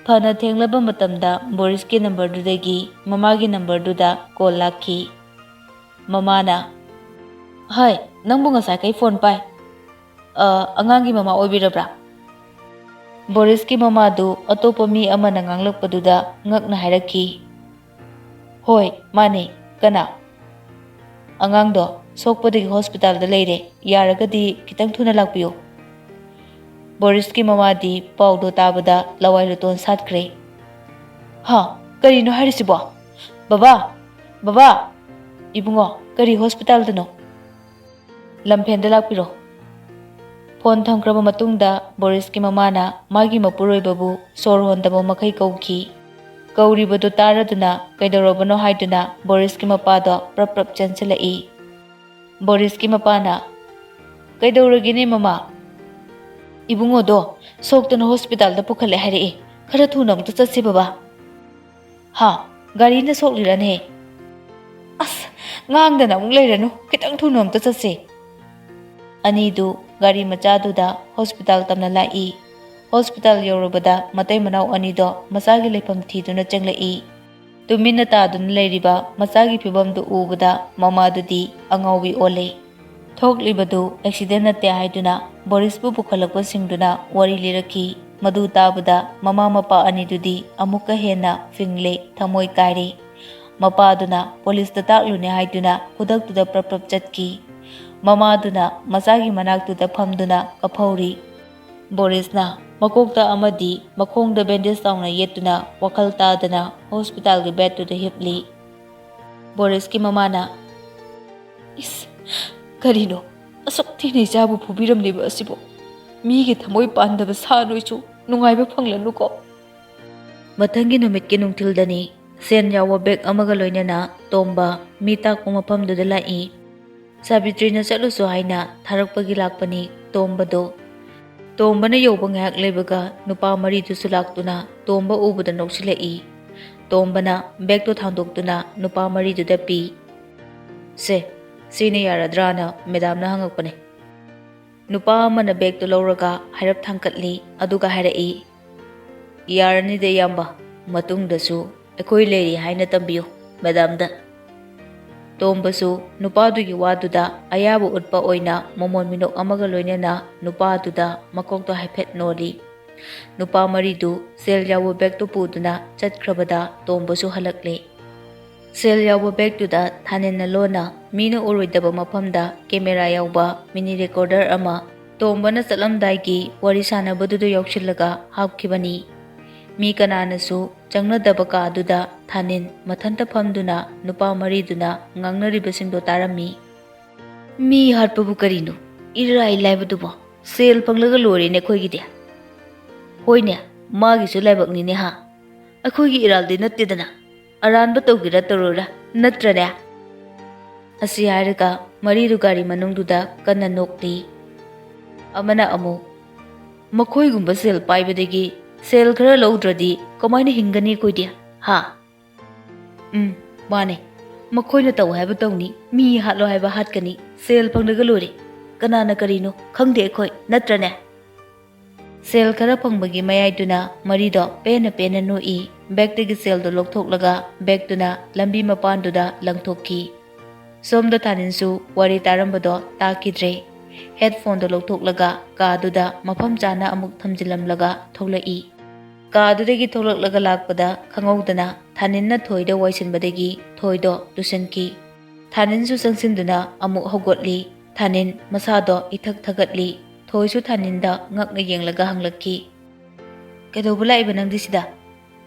ꯐꯅ ꯊꯦꯡꯂꯕ ꯃꯇꯝꯗ ꯕꯣꯔꯤꯁꯀꯤ ꯅꯝꯕꯔꯗꯨꯗꯒꯤ ꯃꯃꯥꯒꯤ ꯅꯝꯕꯔꯗꯨꯗ ꯀꯣꯜ ꯂꯥꯛꯈꯤ꯫ ꯃꯃꯥꯅ, "ꯍꯥꯏ, ꯅꯪꯕꯨ ꯉꯁꯥꯏꯈꯩ ꯐꯣꯟ ꯄꯥꯏ꯫ ꯑ, ꯑꯉꯥꯡꯒꯤ ꯃꯃꯥ ꯑꯣꯏꯕꯤꯔꯕ꯭ꯔꯥ?" ꯕꯣꯔꯤꯁꯀꯤ ꯃꯃꯥꯗꯨ ꯑꯇꯣꯞꯄ ꯃꯤ ꯑꯃꯅ ꯉꯥꯡꯂꯛꯄꯗꯨꯗ ꯉꯛꯅ ꯍꯥꯏꯔꯛꯈꯤ, "ꯍꯣꯏ, ꯃꯥꯅꯦ꯫ ꯀꯅꯥ?" "ꯑꯉꯥꯡꯗꯣ ꯁꯣꯛꯄꯗꯒꯤ ꯍꯣꯁꯄꯤꯇꯥꯜꯗ ꯂꯩꯔꯦ꯫ ꯌꯥꯔꯒꯗꯤ ꯈꯤꯇꯪ ꯊꯨꯅ ꯂꯥꯛꯄꯤꯌꯨ꯫" ꯕꯣꯔꯤꯁꯀꯤ ꯃꯃꯥꯗꯤ ꯄꯥꯎꯗꯣ ꯇꯥꯕꯗ ꯂꯋꯥꯏ ꯂꯨꯇꯣꯟ ꯁꯥꯠꯈ꯭ꯔꯦ꯫ "ꯍꯥ? ꯀꯔꯤꯅꯣ ꯍꯥꯏꯔꯤꯁꯤꯕꯣ? "ꯕꯕꯥ! ꯕꯕꯥ!" "ꯏꯕꯨꯡꯉꯣ, ꯀꯔꯤ ꯍꯣꯁꯄꯤꯇꯥꯜꯗꯅꯣ?" "ꯂꯝꯐꯦꯟꯗ ꯂꯥꯛꯄꯤꯔꯣ꯫" ꯐꯣꯟ ꯊꯝꯈ꯭ꯔꯕ ꯃꯇꯨꯡꯗ ꯕꯣꯔꯤꯁꯀꯤ ꯃꯃꯥꯅ ꯃꯥꯒꯤ ꯃꯄꯨꯔꯣꯏꯕꯕꯨ ꯁꯣꯔ ꯍꯣꯟꯗꯕ ꯃꯈꯩ ꯀꯧꯈꯤ꯫ ꯀꯧꯔꯤꯕꯗꯨ ꯇꯥꯔꯗꯨꯅ ꯀꯩꯗꯧꯔꯕꯅꯣ ꯍꯥꯏꯗꯨꯅ ꯕꯣꯔꯤꯁꯀꯤ ꯃꯄꯥꯗꯣ ꯄ꯭ꯔꯞ ꯄ꯭ꯔꯞ ꯆꯦꯟꯁꯤꯜꯂꯛꯏ꯫ ꯕꯣꯔꯤꯁꯀꯤ ꯃꯄꯥꯅ, "ꯀꯩꯗꯧꯔꯒꯦꯅꯦ ꯃꯃꯥ?" "ꯏꯕꯨꯡꯉꯣꯗꯣ ꯁꯣꯛꯇꯅ ꯍꯣꯁꯄꯤꯇꯥꯜꯗ ꯄꯨꯈꯠꯂꯦ ꯍꯥꯏꯔꯛꯏ꯫ ꯈꯔ ꯊꯨꯅ ꯑꯃꯨꯛꯇ ꯆꯠꯁꯤ ꯕꯕꯥ꯫" "ꯍꯥ? ꯒꯥꯔꯤꯅ ꯁꯣꯛꯂꯤꯔꯅꯦ?" "ꯑꯁ, ꯉꯥꯡꯗꯅ ꯑꯃꯨꯛ ꯂꯩꯔꯅꯨ, ꯈꯤꯇꯪ ꯊꯨꯅ ꯑꯃꯨꯛꯇ ꯆꯠꯁꯤ꯫" ꯑꯅꯤꯗꯨ ꯒꯥꯔꯤ ꯃꯆꯥꯗꯨꯗ ꯍꯣꯁꯄꯤꯇꯥꯜ ꯇꯝꯅ ꯂꯥꯛꯏ꯫ ꯍꯣꯁꯄꯤꯇꯥꯜ ꯌꯧꯔꯕꯗ ꯃꯇꯩ ꯃꯅꯥꯎ ꯑꯅꯤꯗꯣ ꯃꯆꯥꯒꯤ ꯂꯩꯐꯝ ꯊꯤꯗꯨꯅ ꯆꯪꯂꯛꯏ꯫ ꯇꯨꯃꯤꯟꯅ ꯇꯥꯗꯨꯅ ꯂꯩꯔꯤꯕ ꯃꯆꯥꯒꯤ ꯐꯤꯕꯝꯗꯨ ꯎꯕꯗ ꯃꯃꯥꯗꯨꯗꯤ ꯑꯉꯥꯎꯕꯤ ꯑꯣꯜꯂꯦ꯫ ꯊꯣꯛꯂꯤꯕꯗꯨ ꯑꯦꯛꯁꯤꯗꯦꯟ ꯅꯠꯇꯦ ꯍꯥꯏꯗꯨꯅ ꯕꯣꯔꯤꯁꯄꯨ ꯄꯨꯈꯠꯂꯛꯄꯁꯤꯡꯗꯨꯅ ꯋꯥꯔꯤ ꯂꯤꯔꯛꯈꯤ꯫ ꯃꯗꯨ ꯇꯥꯕꯗ ꯃꯃꯥ ꯃꯄꯥ ꯑꯅꯤꯗꯨꯗꯤ ꯑꯃꯨꯛꯀ ꯍꯦꯟꯅ ꯐꯤꯡꯂꯦ, ꯊꯃꯣꯏ ꯀꯥꯏꯔꯦ꯫ ꯃꯄꯥꯗꯨꯅ ꯄꯨꯂꯤꯁꯇ ꯇꯥꯛꯂꯨꯅꯦ ꯍꯥꯏꯗꯨꯅ ꯈꯨꯗꯛꯇꯨꯗ ꯄ꯭ꯔꯞ ꯄ꯭ꯔꯞ ꯆꯠꯈꯤ꯫ ꯃꯃꯥꯗꯨꯅ ꯃꯆꯥꯒꯤ ꯃꯅꯥꯛꯇꯨꯗ ꯐꯝꯗꯨꯅ ꯀꯞꯍꯧꯔꯤ꯫ ꯕꯣꯔꯤꯁꯅ ꯃꯀꯣꯛꯇ ꯑꯃꯗꯤ ꯃꯈꯣꯡꯗ ꯕꯦꯟꯗꯦꯖ ꯆꯥꯎꯅ ꯌꯦꯠꯇꯨꯅ ꯋꯥꯈꯜ ꯇꯥꯗꯅ ꯍꯣꯁꯄꯤꯇꯥꯜꯒꯤ ꯕꯦꯗꯇꯨꯗ ꯍꯤꯞꯂꯤ꯫ ꯕꯣꯔꯤꯁꯀꯤ ꯃꯃꯥꯅ, "ꯏꯁ, ꯀꯔꯤꯅꯣ? ꯑꯁꯨꯛ ꯊꯤꯅ ꯏꯆꯥꯕꯨ ꯐꯨꯕꯤꯔꯝꯂꯤꯕ ꯑꯁꯤꯕꯨ? ꯃꯤꯒꯤ ꯊꯃꯣꯏ ꯄꯥꯟꯗꯕ ꯁꯥ ꯅꯣꯏꯁꯨ ꯅꯨꯡꯉꯥꯏꯕ ꯐꯪꯂꯅꯨꯀꯣ꯫" ꯃꯊꯪꯒꯤ ꯅꯨꯃꯤꯠꯀꯤ ꯅꯨꯡꯊꯤꯜꯗꯅꯤ꯫ ꯁꯦꯟ ꯌꯥꯎꯕ ꯕꯦꯒ ꯑꯃꯒ ꯂꯣꯏꯅꯅ ꯇꯣꯝꯕ ꯃꯤ ꯇꯥꯛꯄ ꯃꯐꯝꯗꯨꯗ ꯂꯥꯛꯏ꯫ ꯁꯥꯕꯤꯇ꯭ꯔꯤꯅ ꯆꯠꯂꯨꯁꯨ ꯍꯥꯏꯅ ꯊꯥꯔꯛꯄꯒꯤ ꯂꯥꯛꯄꯅꯤ ꯇꯣꯝꯕꯗꯣ꯫ ꯇꯣꯝꯕꯅ ꯌꯧꯕ ꯉꯥꯏꯍꯥꯛ ꯂꯩꯕꯒ ꯅꯨꯄꯥ ꯃꯔꯤꯗꯨꯁꯨ ꯂꯥꯛꯇꯨꯅ ꯇꯣꯝꯕ ꯎꯕꯗ ꯅꯣꯛꯁꯤꯜꯂꯛꯏ꯫ ꯇꯣꯝꯕꯅ ꯕꯦꯒꯇꯣ ꯊꯥꯡꯗꯣꯛꯇꯨꯅ ꯅꯨꯄꯥ ꯃꯔꯤꯗꯨꯗ ꯄꯤ꯫ "ꯁꯦ, ꯁꯤꯅ ꯌꯥꯔꯗ꯭ꯔꯥꯅ ꯃꯦꯗꯥꯝꯅ ꯍꯪꯉꯛꯄꯅꯦ꯫" ꯅꯨꯄꯥ ꯑꯃꯅ ꯕꯦꯒꯇꯨ ꯂꯧꯔꯒ ꯍꯥꯏꯔꯞ ꯊꯥꯡꯀꯠꯂꯤ, ꯑꯗꯨꯒ ꯍꯥꯏꯔꯛꯏ, "ꯌꯥꯔꯅꯤꯗ ꯏꯌꯥꯝꯕ, ꯃꯇꯨꯡꯗꯁꯨ ꯑꯩꯈꯣꯏ ꯂꯩꯔꯤ ꯍꯥꯏꯅ ꯇꯝꯕꯤꯌꯨ ꯃꯦꯗꯥꯝꯗ꯫" ꯇꯣꯝꯕꯁꯨ ꯅꯨꯄꯥꯗꯨꯒꯤ ꯋꯥꯗꯨꯗ ꯑꯌꯥꯕ ꯎꯠꯄ ꯑꯣꯏꯅ ꯃꯃꯣꯟ ꯃꯤꯅꯣꯛ ꯑꯃꯒ ꯂꯣꯏꯅꯅ ꯅꯨꯄꯥꯗꯨꯗ ꯃꯀꯣꯛꯇꯣ ꯍꯥꯏꯐꯦꯠ ꯅꯣꯜꯂꯤ꯫ ꯅꯨꯄꯥ ꯃꯔꯤꯗꯨ ꯁꯦꯜ ꯌꯥꯎꯕ ꯕꯦꯒꯇꯨ ꯄꯨꯗꯨꯅ ꯆꯠꯈ꯭ꯔꯕꯗ ꯇꯣꯝꯕꯁꯨ ꯍꯜꯂꯛꯂꯦ꯫ ꯁꯦꯜ ꯌꯥꯎꯕ ꯕꯦꯒꯇꯨꯗ ꯊꯥꯅꯤꯟꯅ ꯂꯣꯟꯅ ꯃꯤꯅ ꯎꯔꯣꯏꯗꯕ ꯃꯐꯝꯗ ꯀꯦꯃꯦꯔꯥ ꯌꯥꯎꯕ ꯃꯤꯅꯤ ꯔꯦꯀꯣꯔꯗꯔ ꯑꯃ ꯇꯣꯝꯕꯅ ꯆꯠꯂꯝꯗꯥꯏꯒꯤ ꯋꯥꯔꯤ ꯁꯥꯟꯅꯕꯗꯨꯗ ꯌꯥꯎꯁꯤꯜꯂꯒ ꯍꯥꯞꯈꯤꯕꯅꯤ꯫ ꯃꯤ ꯀꯅꯥꯅꯁꯨ ꯆꯪꯅꯗꯕ ꯀꯥꯗꯨꯗ ꯊꯥꯅꯤꯟ ꯃꯊꯟꯇ ꯐꯝꯗꯨꯅ ꯅꯨꯄꯥ ꯃꯔꯤꯗꯨꯅ ꯉꯥꯡꯅꯔꯤꯕꯁꯤꯡꯗꯣ ꯇꯥꯔꯝꯃꯤ꯫ "ꯃꯤ ꯍꯥꯠꯄꯕꯨ ꯀꯔꯤꯅꯣ? ꯏꯔꯥꯏ ꯂꯥꯏꯕꯗꯨꯕꯣ꯫ ꯁꯦꯜ ꯐꯪꯂꯒ ꯂꯣꯏꯔꯦꯅꯦ ꯑꯩꯈꯣꯏꯒꯤꯗꯤ꯫ ꯍꯣꯏꯅꯦ, ꯃꯥꯒꯤꯁꯨ ꯂꯥꯏꯕꯛꯅꯤꯅꯦ ꯍꯥ꯫ ꯑꯩꯈꯣꯏꯒꯤ ꯏꯔꯥꯜꯗꯤ ꯅꯠꯇꯦꯗꯅ꯫ ꯑꯔꯥꯟꯕ ꯇꯧꯒꯦꯔꯥ ꯇꯧꯔꯣꯏꯔꯥ, ꯅꯠꯇ꯭ꯔꯅꯦ?" ꯑꯁꯤ ꯍꯥꯏꯔꯒ ꯃꯔꯤꯗꯨ ꯒꯥꯔꯤ ꯃꯅꯨꯡꯗꯨꯗ ꯀꯟꯅ ꯅꯣꯛꯂꯤ꯫ ꯑꯃꯅ ꯑꯃꯨꯛ, "ꯃꯈꯣꯏꯒꯨꯝꯕ ꯁꯦꯜ ꯄꯥꯏꯕꯗꯒꯤ ꯁꯦꯜ ꯈꯔ ꯂꯧꯗ꯭ꯔꯗꯤ ꯀꯃꯥꯏꯅ ꯍꯤꯡꯒꯅꯤ ꯑꯩꯈꯣꯏꯗꯤ? ꯍꯥ?" "ꯎꯝ, ꯃꯥꯅꯦ꯫ ꯃꯈꯣꯏꯅ ꯇꯧ ꯍꯥꯏꯕ ꯇꯧꯅꯤ, ꯃꯤ ꯍꯥꯠꯂꯣ ꯍꯥꯏꯕ ꯍꯥꯠꯀꯅꯤ, ꯁꯦꯜ ꯐꯪꯂꯒ ꯂꯣꯏꯔꯦ꯫ ꯀꯅꯥꯅ ꯀꯔꯤꯅꯣ ꯈꯪꯗꯦ ꯑꯩꯈꯣꯏ, ꯅꯠꯇ꯭ꯔꯅꯦ?" ꯁꯦꯜ ꯈꯔ ꯐꯪꯕꯒꯤ ꯃꯌꯥꯏꯗꯨꯅ ꯃꯔꯤꯗꯣ ꯄꯦꯟꯅ ꯄꯦꯟꯅ ꯅꯣꯛꯏ꯫ ꯕꯦꯛꯇꯒꯤ ꯁꯦꯜꯗꯣ ꯂꯧꯊꯣꯛꯂꯒ ꯕꯦꯛꯇꯨꯅ ꯂꯝꯕꯤ ꯃꯄꯥꯟꯗꯨꯗ ꯂꯪꯊꯣꯛꯈꯤ꯫ ꯁꯣꯝꯗ ꯊꯥꯅꯤꯟꯁꯨ ꯋꯥꯔꯤ ꯇꯥꯔꯝꯕꯗꯣ ꯇꯥꯈꯤꯗ꯭ꯔꯦ꯫ ꯍꯦꯠꯐꯣꯟꯗꯣ ꯂꯧꯊꯣꯛꯂꯒ ꯀꯥꯗꯨꯗ ꯃꯐꯝ ꯆꯥꯅ ꯑꯃꯨꯛ ꯊꯝꯖꯤꯜꯂꯝꯂꯒ ꯊꯣꯛꯂꯛꯏ꯫ ꯀꯥꯗꯨꯗꯒꯤ ꯊꯣꯛꯂꯛꯂꯒ ꯂꯥꯛꯄꯗ ꯈꯪꯍꯧꯗꯅ ꯊꯥꯅꯤꯟꯅ ꯊꯣꯏꯗ ꯋꯥꯏꯁꯤꯟꯕꯗꯒꯤ ꯊꯣꯏꯗꯣ ꯇꯨꯁꯟꯈꯤ꯫ ꯊꯥꯅꯤꯟꯁꯨ ꯆꯪꯁꯤꯟꯗꯨꯅ ꯑꯃꯨꯛ ꯍꯧꯒꯠꯂꯤ꯫ ꯊꯥꯅꯤꯟ ꯃꯁꯥꯗꯣ ꯏꯊꯛ ꯊꯛꯒꯠꯂꯤ꯫ ꯊꯣꯏꯁꯨ ꯊꯥꯅꯤꯟꯗ ꯉꯛꯅ ꯌꯦꯡꯂꯒ ꯍꯪꯂꯛꯈꯤ, "ꯀꯩꯗꯧꯕ ꯂꯥꯛꯏꯕ ꯅꯪꯗꯤ ꯁꯤꯗ?"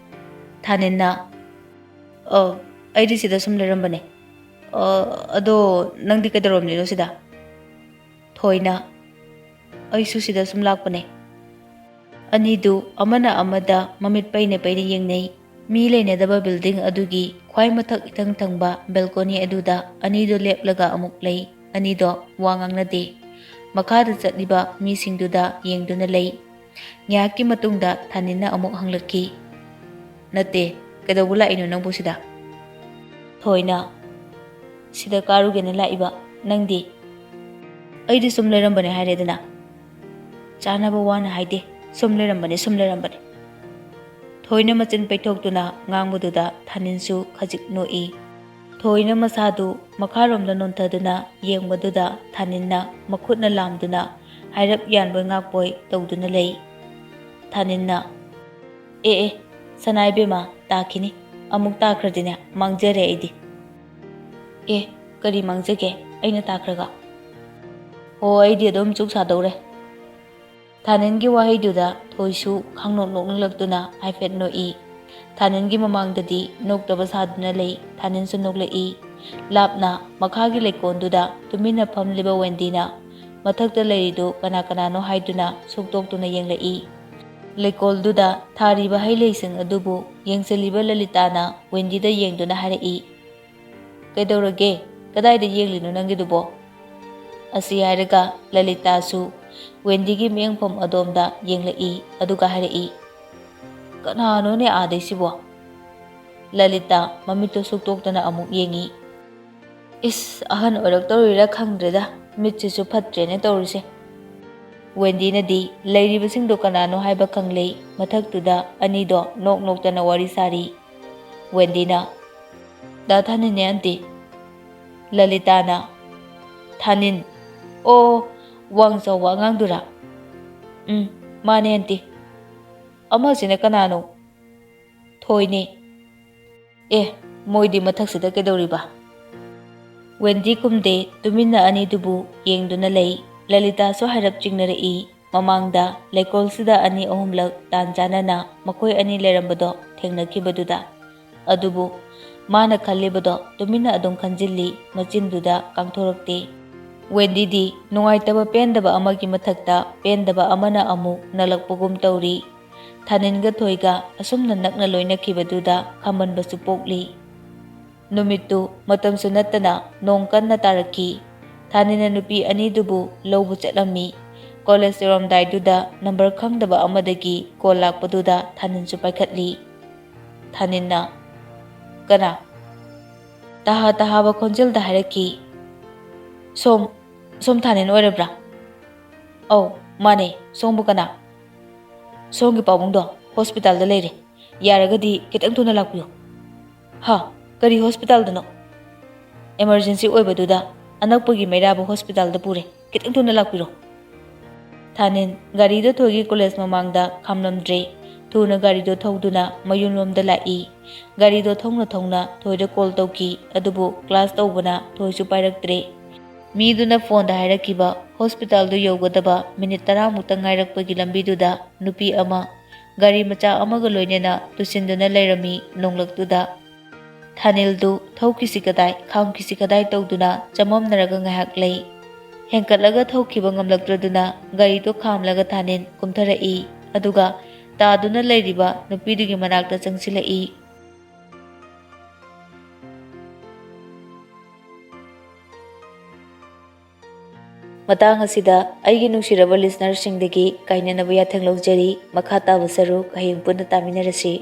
ꯊꯥꯅꯤꯟꯅ, "ꯑ, ꯑꯩꯗꯤ ꯁꯤꯗ ꯁꯨꯝ ꯂꯩꯔꯝꯕꯅꯦ꯫ ꯑ, ꯑꯗꯣ ꯅꯪꯗꯤ ꯀꯩꯗꯧꯔꯝꯂꯤꯅꯣ ꯁꯤꯗ?" ꯊꯣꯏꯅ, "ꯑꯩꯁꯨ ꯁꯤꯗ ꯁꯨꯝ ꯂꯥꯛꯄꯅꯦ꯫" ꯑꯅꯤꯗꯨ ꯑꯃꯅ ꯑꯃꯗ ꯃꯃꯤꯠ ꯄꯩꯅ ꯄꯩꯅ ꯌꯦꯡꯅꯩ꯫ ꯃꯤ ꯂꯩꯅꯗꯕ ꯕꯤꯜꯗꯤꯡ ꯑꯗꯨꯒꯤ ꯈ꯭ꯋꯥꯏ ꯃꯊꯛ ꯏꯊꯪ ꯊꯪꯕ ꯕꯦꯜꯀꯣꯅꯤ ꯑꯗꯨꯗ ꯑꯅꯤꯗꯨ ꯂꯦꯞꯂꯒ ꯑꯃꯨꯛ ꯂꯩ꯫ ꯑꯅꯤꯗꯣ ꯋꯥ ꯉꯥꯡꯅꯗꯦ꯫ ꯃꯈꯥꯗ ꯆꯠꯂꯤꯕ ꯃꯤꯁꯤꯡꯗꯨꯗ ꯌꯦꯡꯗꯨꯅ ꯂꯩ꯫ ꯉꯥꯏꯍꯥꯛꯀꯤ ꯃꯇꯨꯡꯗ ꯊꯥꯅꯤꯟꯅ ꯑꯃꯨꯛ ꯍꯪꯂꯛꯈꯤ, "ꯅꯠꯇꯦ, ꯀꯩꯗꯧꯕ ꯂꯥꯛꯏꯅꯣ ꯅꯪꯕꯨ ꯁꯤꯗ?" ꯊꯣꯏꯅ, "ꯁꯤꯗ ꯀꯥꯔꯨꯒꯦꯅ ꯂꯥꯛꯏꯕ, ꯅꯪꯗꯤ?" "ꯑꯩꯗꯤ ꯁꯨꯝ ꯂꯩꯔꯝꯕꯅꯦ ꯍꯥꯏꯔꯦꯗꯅ꯫ ꯆꯥꯅꯕ ꯋꯥꯅ ꯍꯥꯏꯗꯦ, ꯁꯨꯝ ꯂꯩꯔꯝꯕꯅꯦ, ꯁꯨꯝ ꯂꯩꯔꯝꯕꯅꯦ꯫" ꯊꯣꯏꯅ ꯃꯆꯤꯟ ꯄꯩꯊꯣꯛꯇꯨꯅ ꯉꯥꯡꯕꯗꯨꯗ ꯊꯥꯅꯤꯟꯁꯨ ꯈꯖꯤꯛ ꯅꯣꯛꯏ꯫ ꯊꯣꯏꯅ ꯃꯁꯥꯗꯨ ꯃꯈꯥꯔꯣꯝꯗ ꯅꯣꯟꯊꯗꯨꯅ ꯌꯦꯡꯕꯗꯨꯗ ꯊꯥꯅꯤꯟꯅ ꯃꯈꯨꯠꯅ ꯂꯥꯝꯗꯨꯅ ꯍꯥꯏꯔꯞ ꯌꯥꯟꯕꯣꯏ ꯉꯥꯛꯄꯣꯏ ꯇꯧꯗꯨꯅ ꯂꯩ꯫ ꯊꯥꯅꯤꯟꯅ, "ꯑꯦ ꯑꯦ, ꯁꯅꯥ ꯏꯕꯦꯝꯃ, ꯇꯥꯈꯤꯅꯤ꯫ ꯑꯃꯨꯛ ꯇꯥꯈ꯭ꯔꯗꯤꯅꯦ, ꯃꯥꯡꯖꯔꯦ ꯑꯩꯗꯤ꯫" "ꯑꯦ, ꯀꯔꯤ ꯃꯥꯡꯖꯒꯦ ꯑꯩꯅ ꯇꯥꯈ꯭ꯔꯒ?" "ꯍꯣ, ꯑꯩꯗꯤ ꯑꯗꯨꯝ ꯆꯨꯛ ꯁꯥꯗꯧꯔꯦ꯫" ꯊꯥꯅꯤꯟꯒꯤ ꯋꯥꯍꯩꯗꯨꯗ ꯊꯣꯏꯁꯨ ꯈꯪꯅꯣꯛ ꯅꯣꯛꯅꯤꯡꯂꯛꯇꯨꯅ ꯍꯥꯏꯐꯦꯠ ꯅꯣꯛꯏ꯫ ꯊꯥꯅꯤꯟꯒꯤ ꯃꯃꯥꯡꯗꯗꯤ ꯅꯣꯛꯇꯕ ꯁꯥꯗꯨꯅ ꯂꯩ꯫ ꯊꯥꯅꯤꯟꯁꯨ ꯅꯣꯛꯂꯛꯏ꯫ ꯂꯥꯞꯅ ꯃꯈꯥꯒꯤ ꯂꯩꯀꯣꯜꯗꯨꯗ ꯇꯨꯃꯤꯟꯅ ꯐꯝꯂꯤꯕ ꯋꯦꯟꯗꯤꯅ ꯃꯊꯛꯇ ꯂꯩꯔꯤꯗꯨ ꯀꯅꯥ ꯀꯅꯥꯅꯣ ꯍꯥꯏꯗꯨꯅ ꯁꯨꯛꯇꯣꯛꯇꯨꯅ ꯌꯦꯡꯂꯛꯏ꯫ ꯂꯩꯀꯣꯜꯗꯨꯗ ꯊꯥꯔꯤꯕ ꯍꯩ ꯂꯩꯁꯤꯡ ꯑꯗꯨꯕꯨ ꯌꯦꯡꯁꯤꯜꯂꯤꯕ ꯂꯂꯤꯇꯥꯅ ꯋꯦꯟꯗꯤꯗ ꯌꯦꯡꯗꯨꯅ ꯍꯥꯏꯔꯛꯏ, "ꯀꯩꯗꯧꯔꯒꯦ? ꯀꯗꯥꯏꯗ ꯌꯦꯡꯂꯤꯅꯣ ꯅꯪꯒꯤꯗꯨꯕꯣ?" ꯑꯁꯤ ꯍꯥꯏꯔꯒ ꯂꯂꯤꯇꯥꯁꯨ ꯋꯦꯟꯗꯤꯒꯤ ꯃꯤꯠꯌꯦꯡꯐꯝ ꯑꯗꯣꯝꯗ ꯌꯦꯡꯂꯛꯏ, ꯑꯗꯨꯒ ꯍꯥꯏꯔꯛꯏ, "ꯀꯅꯥꯅꯣꯅꯦ ꯑꯥꯗꯩꯁꯤꯕꯣ?" ꯂꯂꯤꯇꯥ ꯃꯃꯤꯠꯇꯨ ꯁꯨꯛꯇꯣꯛꯇꯅ ꯑꯃꯨꯛ ꯌꯦꯡꯉꯤ꯫ "ꯏꯁ, ꯑꯍꯟ ꯑꯣꯏꯔꯛꯇꯧꯔꯤꯔꯥ ꯈꯪꯗ꯭ꯔꯦꯗ, ꯃꯤꯠꯁꯤꯁꯨ ꯐꯠꯇ꯭ꯔꯦꯅꯦ ꯇꯧꯔꯤꯁꯦ꯫" ꯋꯦꯟꯗꯤꯅꯗꯤ ꯂꯩꯔꯤꯕꯁꯤꯡꯗꯣ ꯀꯅꯥꯅꯣ ꯍꯥꯏꯕ ꯈꯪꯂꯦ꯫ ꯃꯊꯛꯇꯨꯗ ꯑꯅꯤꯗꯣ ꯅꯣꯛ ꯅꯣꯛꯇꯅ ꯋꯥꯔꯤ ꯁꯥꯔꯤ꯫ ꯋꯦꯟꯗꯤꯅ, "ꯗꯥ ꯊꯥꯅꯤꯟꯅꯦ ꯑꯟꯇꯤ꯫" ꯂꯂꯤꯇꯥꯅ, "ꯊꯥꯅꯤꯟ? ꯑꯣ, ꯋꯥꯡ ꯆꯥꯎꯕ ꯑꯉꯥꯡꯗꯨꯔꯥ?" "ꯎꯝ, ꯃꯥꯅꯦ ꯑꯟꯇꯤ꯫" "ꯑꯃꯁꯤꯅ ꯀꯅꯥꯅꯣ?" "ꯊꯣꯏꯅꯦ꯫" "ꯑꯦ, ꯃꯣꯏꯗꯤ ꯃꯊꯛꯁꯤꯗ ꯀꯩꯗꯧꯔꯤꯕ?" ꯋꯦꯟꯗꯤ ꯈꯨꯝꯗꯦ, ꯇꯨꯃꯤꯟꯅ ꯑꯅꯤꯗꯨꯕꯨ ꯌꯦꯡꯗꯨꯅ ꯂꯩ꯫ ꯂꯂꯤꯇꯥꯁꯨ ꯍꯥꯏꯔꯞ ꯆꯤꯡꯅꯔꯛꯏ꯫ ꯃꯃꯥꯡꯗ ꯂꯩꯀꯣꯜꯁꯤꯗ ꯑꯅꯤ ꯑꯍꯨꯝꯂꯛ ꯇꯥꯟ ꯆꯥꯅꯅ ꯃꯈꯣꯏ ꯑꯅꯤ ꯂꯩꯔꯝꯕꯗꯣ ꯊꯦꯡꯅꯈꯤꯕꯗꯨꯗ꯫ ꯑꯗꯨꯕꯨ ꯃꯥꯅ ꯈꯜꯂꯤꯕꯗꯣ ꯇꯨꯃꯤꯟꯅ ꯑꯗꯨꯝ ꯈꯟꯖꯤꯜꯂꯤ, ꯃꯆꯤꯟꯗꯨꯗ ꯀꯥꯡꯊꯣꯔꯛꯇꯦ꯫ ꯋꯦꯟꯗꯤꯗꯤ ꯅꯨꯡꯉꯥꯏꯇꯕ ꯄꯦꯟꯗꯕ ꯑꯃꯒꯤ ꯃꯊꯛꯇ ꯄꯦꯟꯗꯕ ꯑꯃꯅ ꯑꯃꯨꯛ ꯅꯛꯂꯛꯄꯒꯨꯝ ꯇꯧꯔꯤ꯫ ꯊꯥꯅꯤꯟꯒ ꯊꯣꯏꯒ ꯑꯁꯨꯝꯅ ꯅꯛꯅ ꯂꯣꯏꯅꯈꯤꯕꯗꯨꯗ ꯈꯝꯕꯟꯕꯁꯨ ꯄꯣꯛꯂꯤ꯫ ꯅꯨꯃꯤꯠꯇꯨ ꯃꯇꯝꯁꯨ ꯅꯠꯇꯅ ꯅꯣꯡ ꯀꯟꯅ ꯇꯥꯔꯛꯈꯤ꯫ ꯊꯥꯅꯤꯟꯅ ꯅꯨꯄꯤ ꯑꯅꯤꯗꯨꯕꯨ ꯂꯧꯕ ꯆꯠꯂꯝꯃꯤ꯫ ꯀꯣꯂꯦꯖ ꯌꯧꯔꯝꯗꯥꯏꯗꯨꯗ ꯅꯝꯕꯔ ꯈꯪꯗꯕ ꯑꯃꯗꯒꯤ ꯀꯣꯜ ꯂꯥꯛꯄꯗꯨꯗ ꯊꯥꯅꯤꯟꯁꯨ ꯄꯥꯏꯈꯠꯂꯤ꯫ ꯊꯥꯅꯤꯟꯅ, "ꯀꯅꯥ?" ꯇꯍꯥ ꯇꯍꯥꯕ ꯈꯣꯟꯖꯦꯜꯗ ꯍꯥꯏꯔꯛꯈꯤ, "ꯁꯣꯝ, ꯁꯣꯝ ꯊꯥꯅꯤꯟ ꯑꯣꯏꯔꯕ꯭ꯔꯥ?" "ꯑꯧ, ꯃꯥꯅꯦ꯫ ꯁꯣꯝꯕꯨ ꯀꯅꯥ?" "ꯁꯣꯝꯒꯤ ꯄꯥꯕꯨꯡꯗꯣ ꯍꯣꯁꯄꯤꯇꯥꯜꯗ ꯂꯩꯔꯦ꯫ ꯌꯥꯔꯒꯗꯤ ꯈꯤꯇꯪ ꯊꯨꯅ ꯂꯥꯛꯄꯤꯌꯨ꯫" "ꯍꯥ? ꯀꯔꯤ ꯍꯣꯁꯄꯤꯇꯥꯜꯗꯅꯣ?" "ꯑꯦꯃꯔꯖꯦꯟꯁꯤ ꯑꯣꯏꯕꯗꯨꯗ ꯑꯅꯛꯄꯒꯤ ꯃꯩꯔꯥꯕ ꯍꯣꯁꯄꯤꯇꯥꯜꯗ ꯄꯨꯔꯦ꯫ ꯈꯤꯇꯪ ꯊꯨꯅ ꯂꯥꯛꯄꯤꯔꯣ꯫" ꯊꯥꯅꯤꯟ ꯒꯥꯔꯤꯗꯣ ꯊꯣꯏꯒꯤ ꯀꯣꯂꯦꯖ ꯃꯃꯥꯡꯗ ꯈꯥꯝꯂꯝꯗ꯭ꯔꯦ꯫ ꯊꯨꯅ ꯒꯥꯔꯤꯗꯣ ꯊꯧꯗꯨꯅ ꯃꯌꯨꯝꯂꯣꯝꯗ ꯂꯥꯛꯏ꯫ ꯒꯥꯔꯤꯗꯣ ꯊꯧꯅ ꯊꯧꯅ ꯊꯣꯏꯗ ꯀꯣꯜ ꯇꯧꯈꯤ, ꯑꯗꯨꯕꯨ ꯀ꯭ꯂꯥꯁ ꯇꯧꯕꯅ ꯊꯣꯏꯁꯨ ꯄꯥꯏꯔꯛꯇ꯭ꯔꯦ꯫ ꯃꯤꯗꯨꯅ ꯐꯣꯟꯗ ꯍꯥꯏꯔꯛꯈꯤꯕ ꯍꯣꯁꯄꯤꯇꯥꯜꯗꯨ ꯌꯧꯒꯗꯕ ꯃꯤꯅꯤꯠ ꯇꯔꯥꯃꯨꯛꯇ ꯉꯥꯏꯔꯛꯄꯒꯤ ꯂꯝꯕꯤꯗꯨꯗ ꯅꯨꯄꯤ ꯑꯃ ꯒꯥꯔꯤ ꯃꯆꯥ ꯑꯃꯒ ꯂꯣꯏꯅꯅ ꯇꯨꯁꯤꯟꯗꯨꯅ ꯂꯩꯔꯝꯃꯤ ꯅꯣꯡꯂꯛꯇꯨꯗ꯫ ꯊꯥꯅꯤꯜꯗꯨ ꯊꯧꯈꯤꯁꯤ ꯀꯗꯥꯏ, ꯈꯥꯝꯈꯤꯁꯤ ꯀꯗꯥꯏ ꯇꯧꯗꯨꯅ ꯆꯃꯝꯅꯔꯒ ꯉꯥꯏꯍꯥꯛ ꯂꯩ꯫ ꯍꯦꯟꯀꯠꯂꯒ ꯊꯧꯈꯤꯕ ꯉꯝꯂꯛꯇ꯭ꯔꯗꯨꯅ ꯒꯥꯔꯤꯗꯨ ꯈꯥꯝꯂꯒ ꯊꯥꯅꯤꯜ ꯀꯨꯝꯊꯔꯛꯏ꯫ ꯑꯗꯨꯒ ꯇꯥꯗꯨꯅ ꯂꯩꯔꯤꯕ ꯅꯨꯄꯤꯗꯨꯒꯤ ꯃꯅꯥꯛꯇ ꯆꯪꯁꯤꯜꯂꯛꯏ꯫ ꯃꯇꯥꯡ ꯑꯁꯤꯗ ꯑꯩꯒꯤ ꯅꯨꯡꯁꯤꯔꯕ listenerꯁꯤꯡꯗꯒꯤ ꯀꯥꯏꯅꯅꯕ ꯌꯥꯊꯪ ꯂꯧꯖꯔꯤ꯫ ꯃꯈꯥ ꯇꯥꯕ ꯁꯔꯨꯛ ꯍꯌꯦꯡ ꯄꯨꯟꯅ ꯇꯥꯃꯤꯟꯅꯔꯁꯤ꯫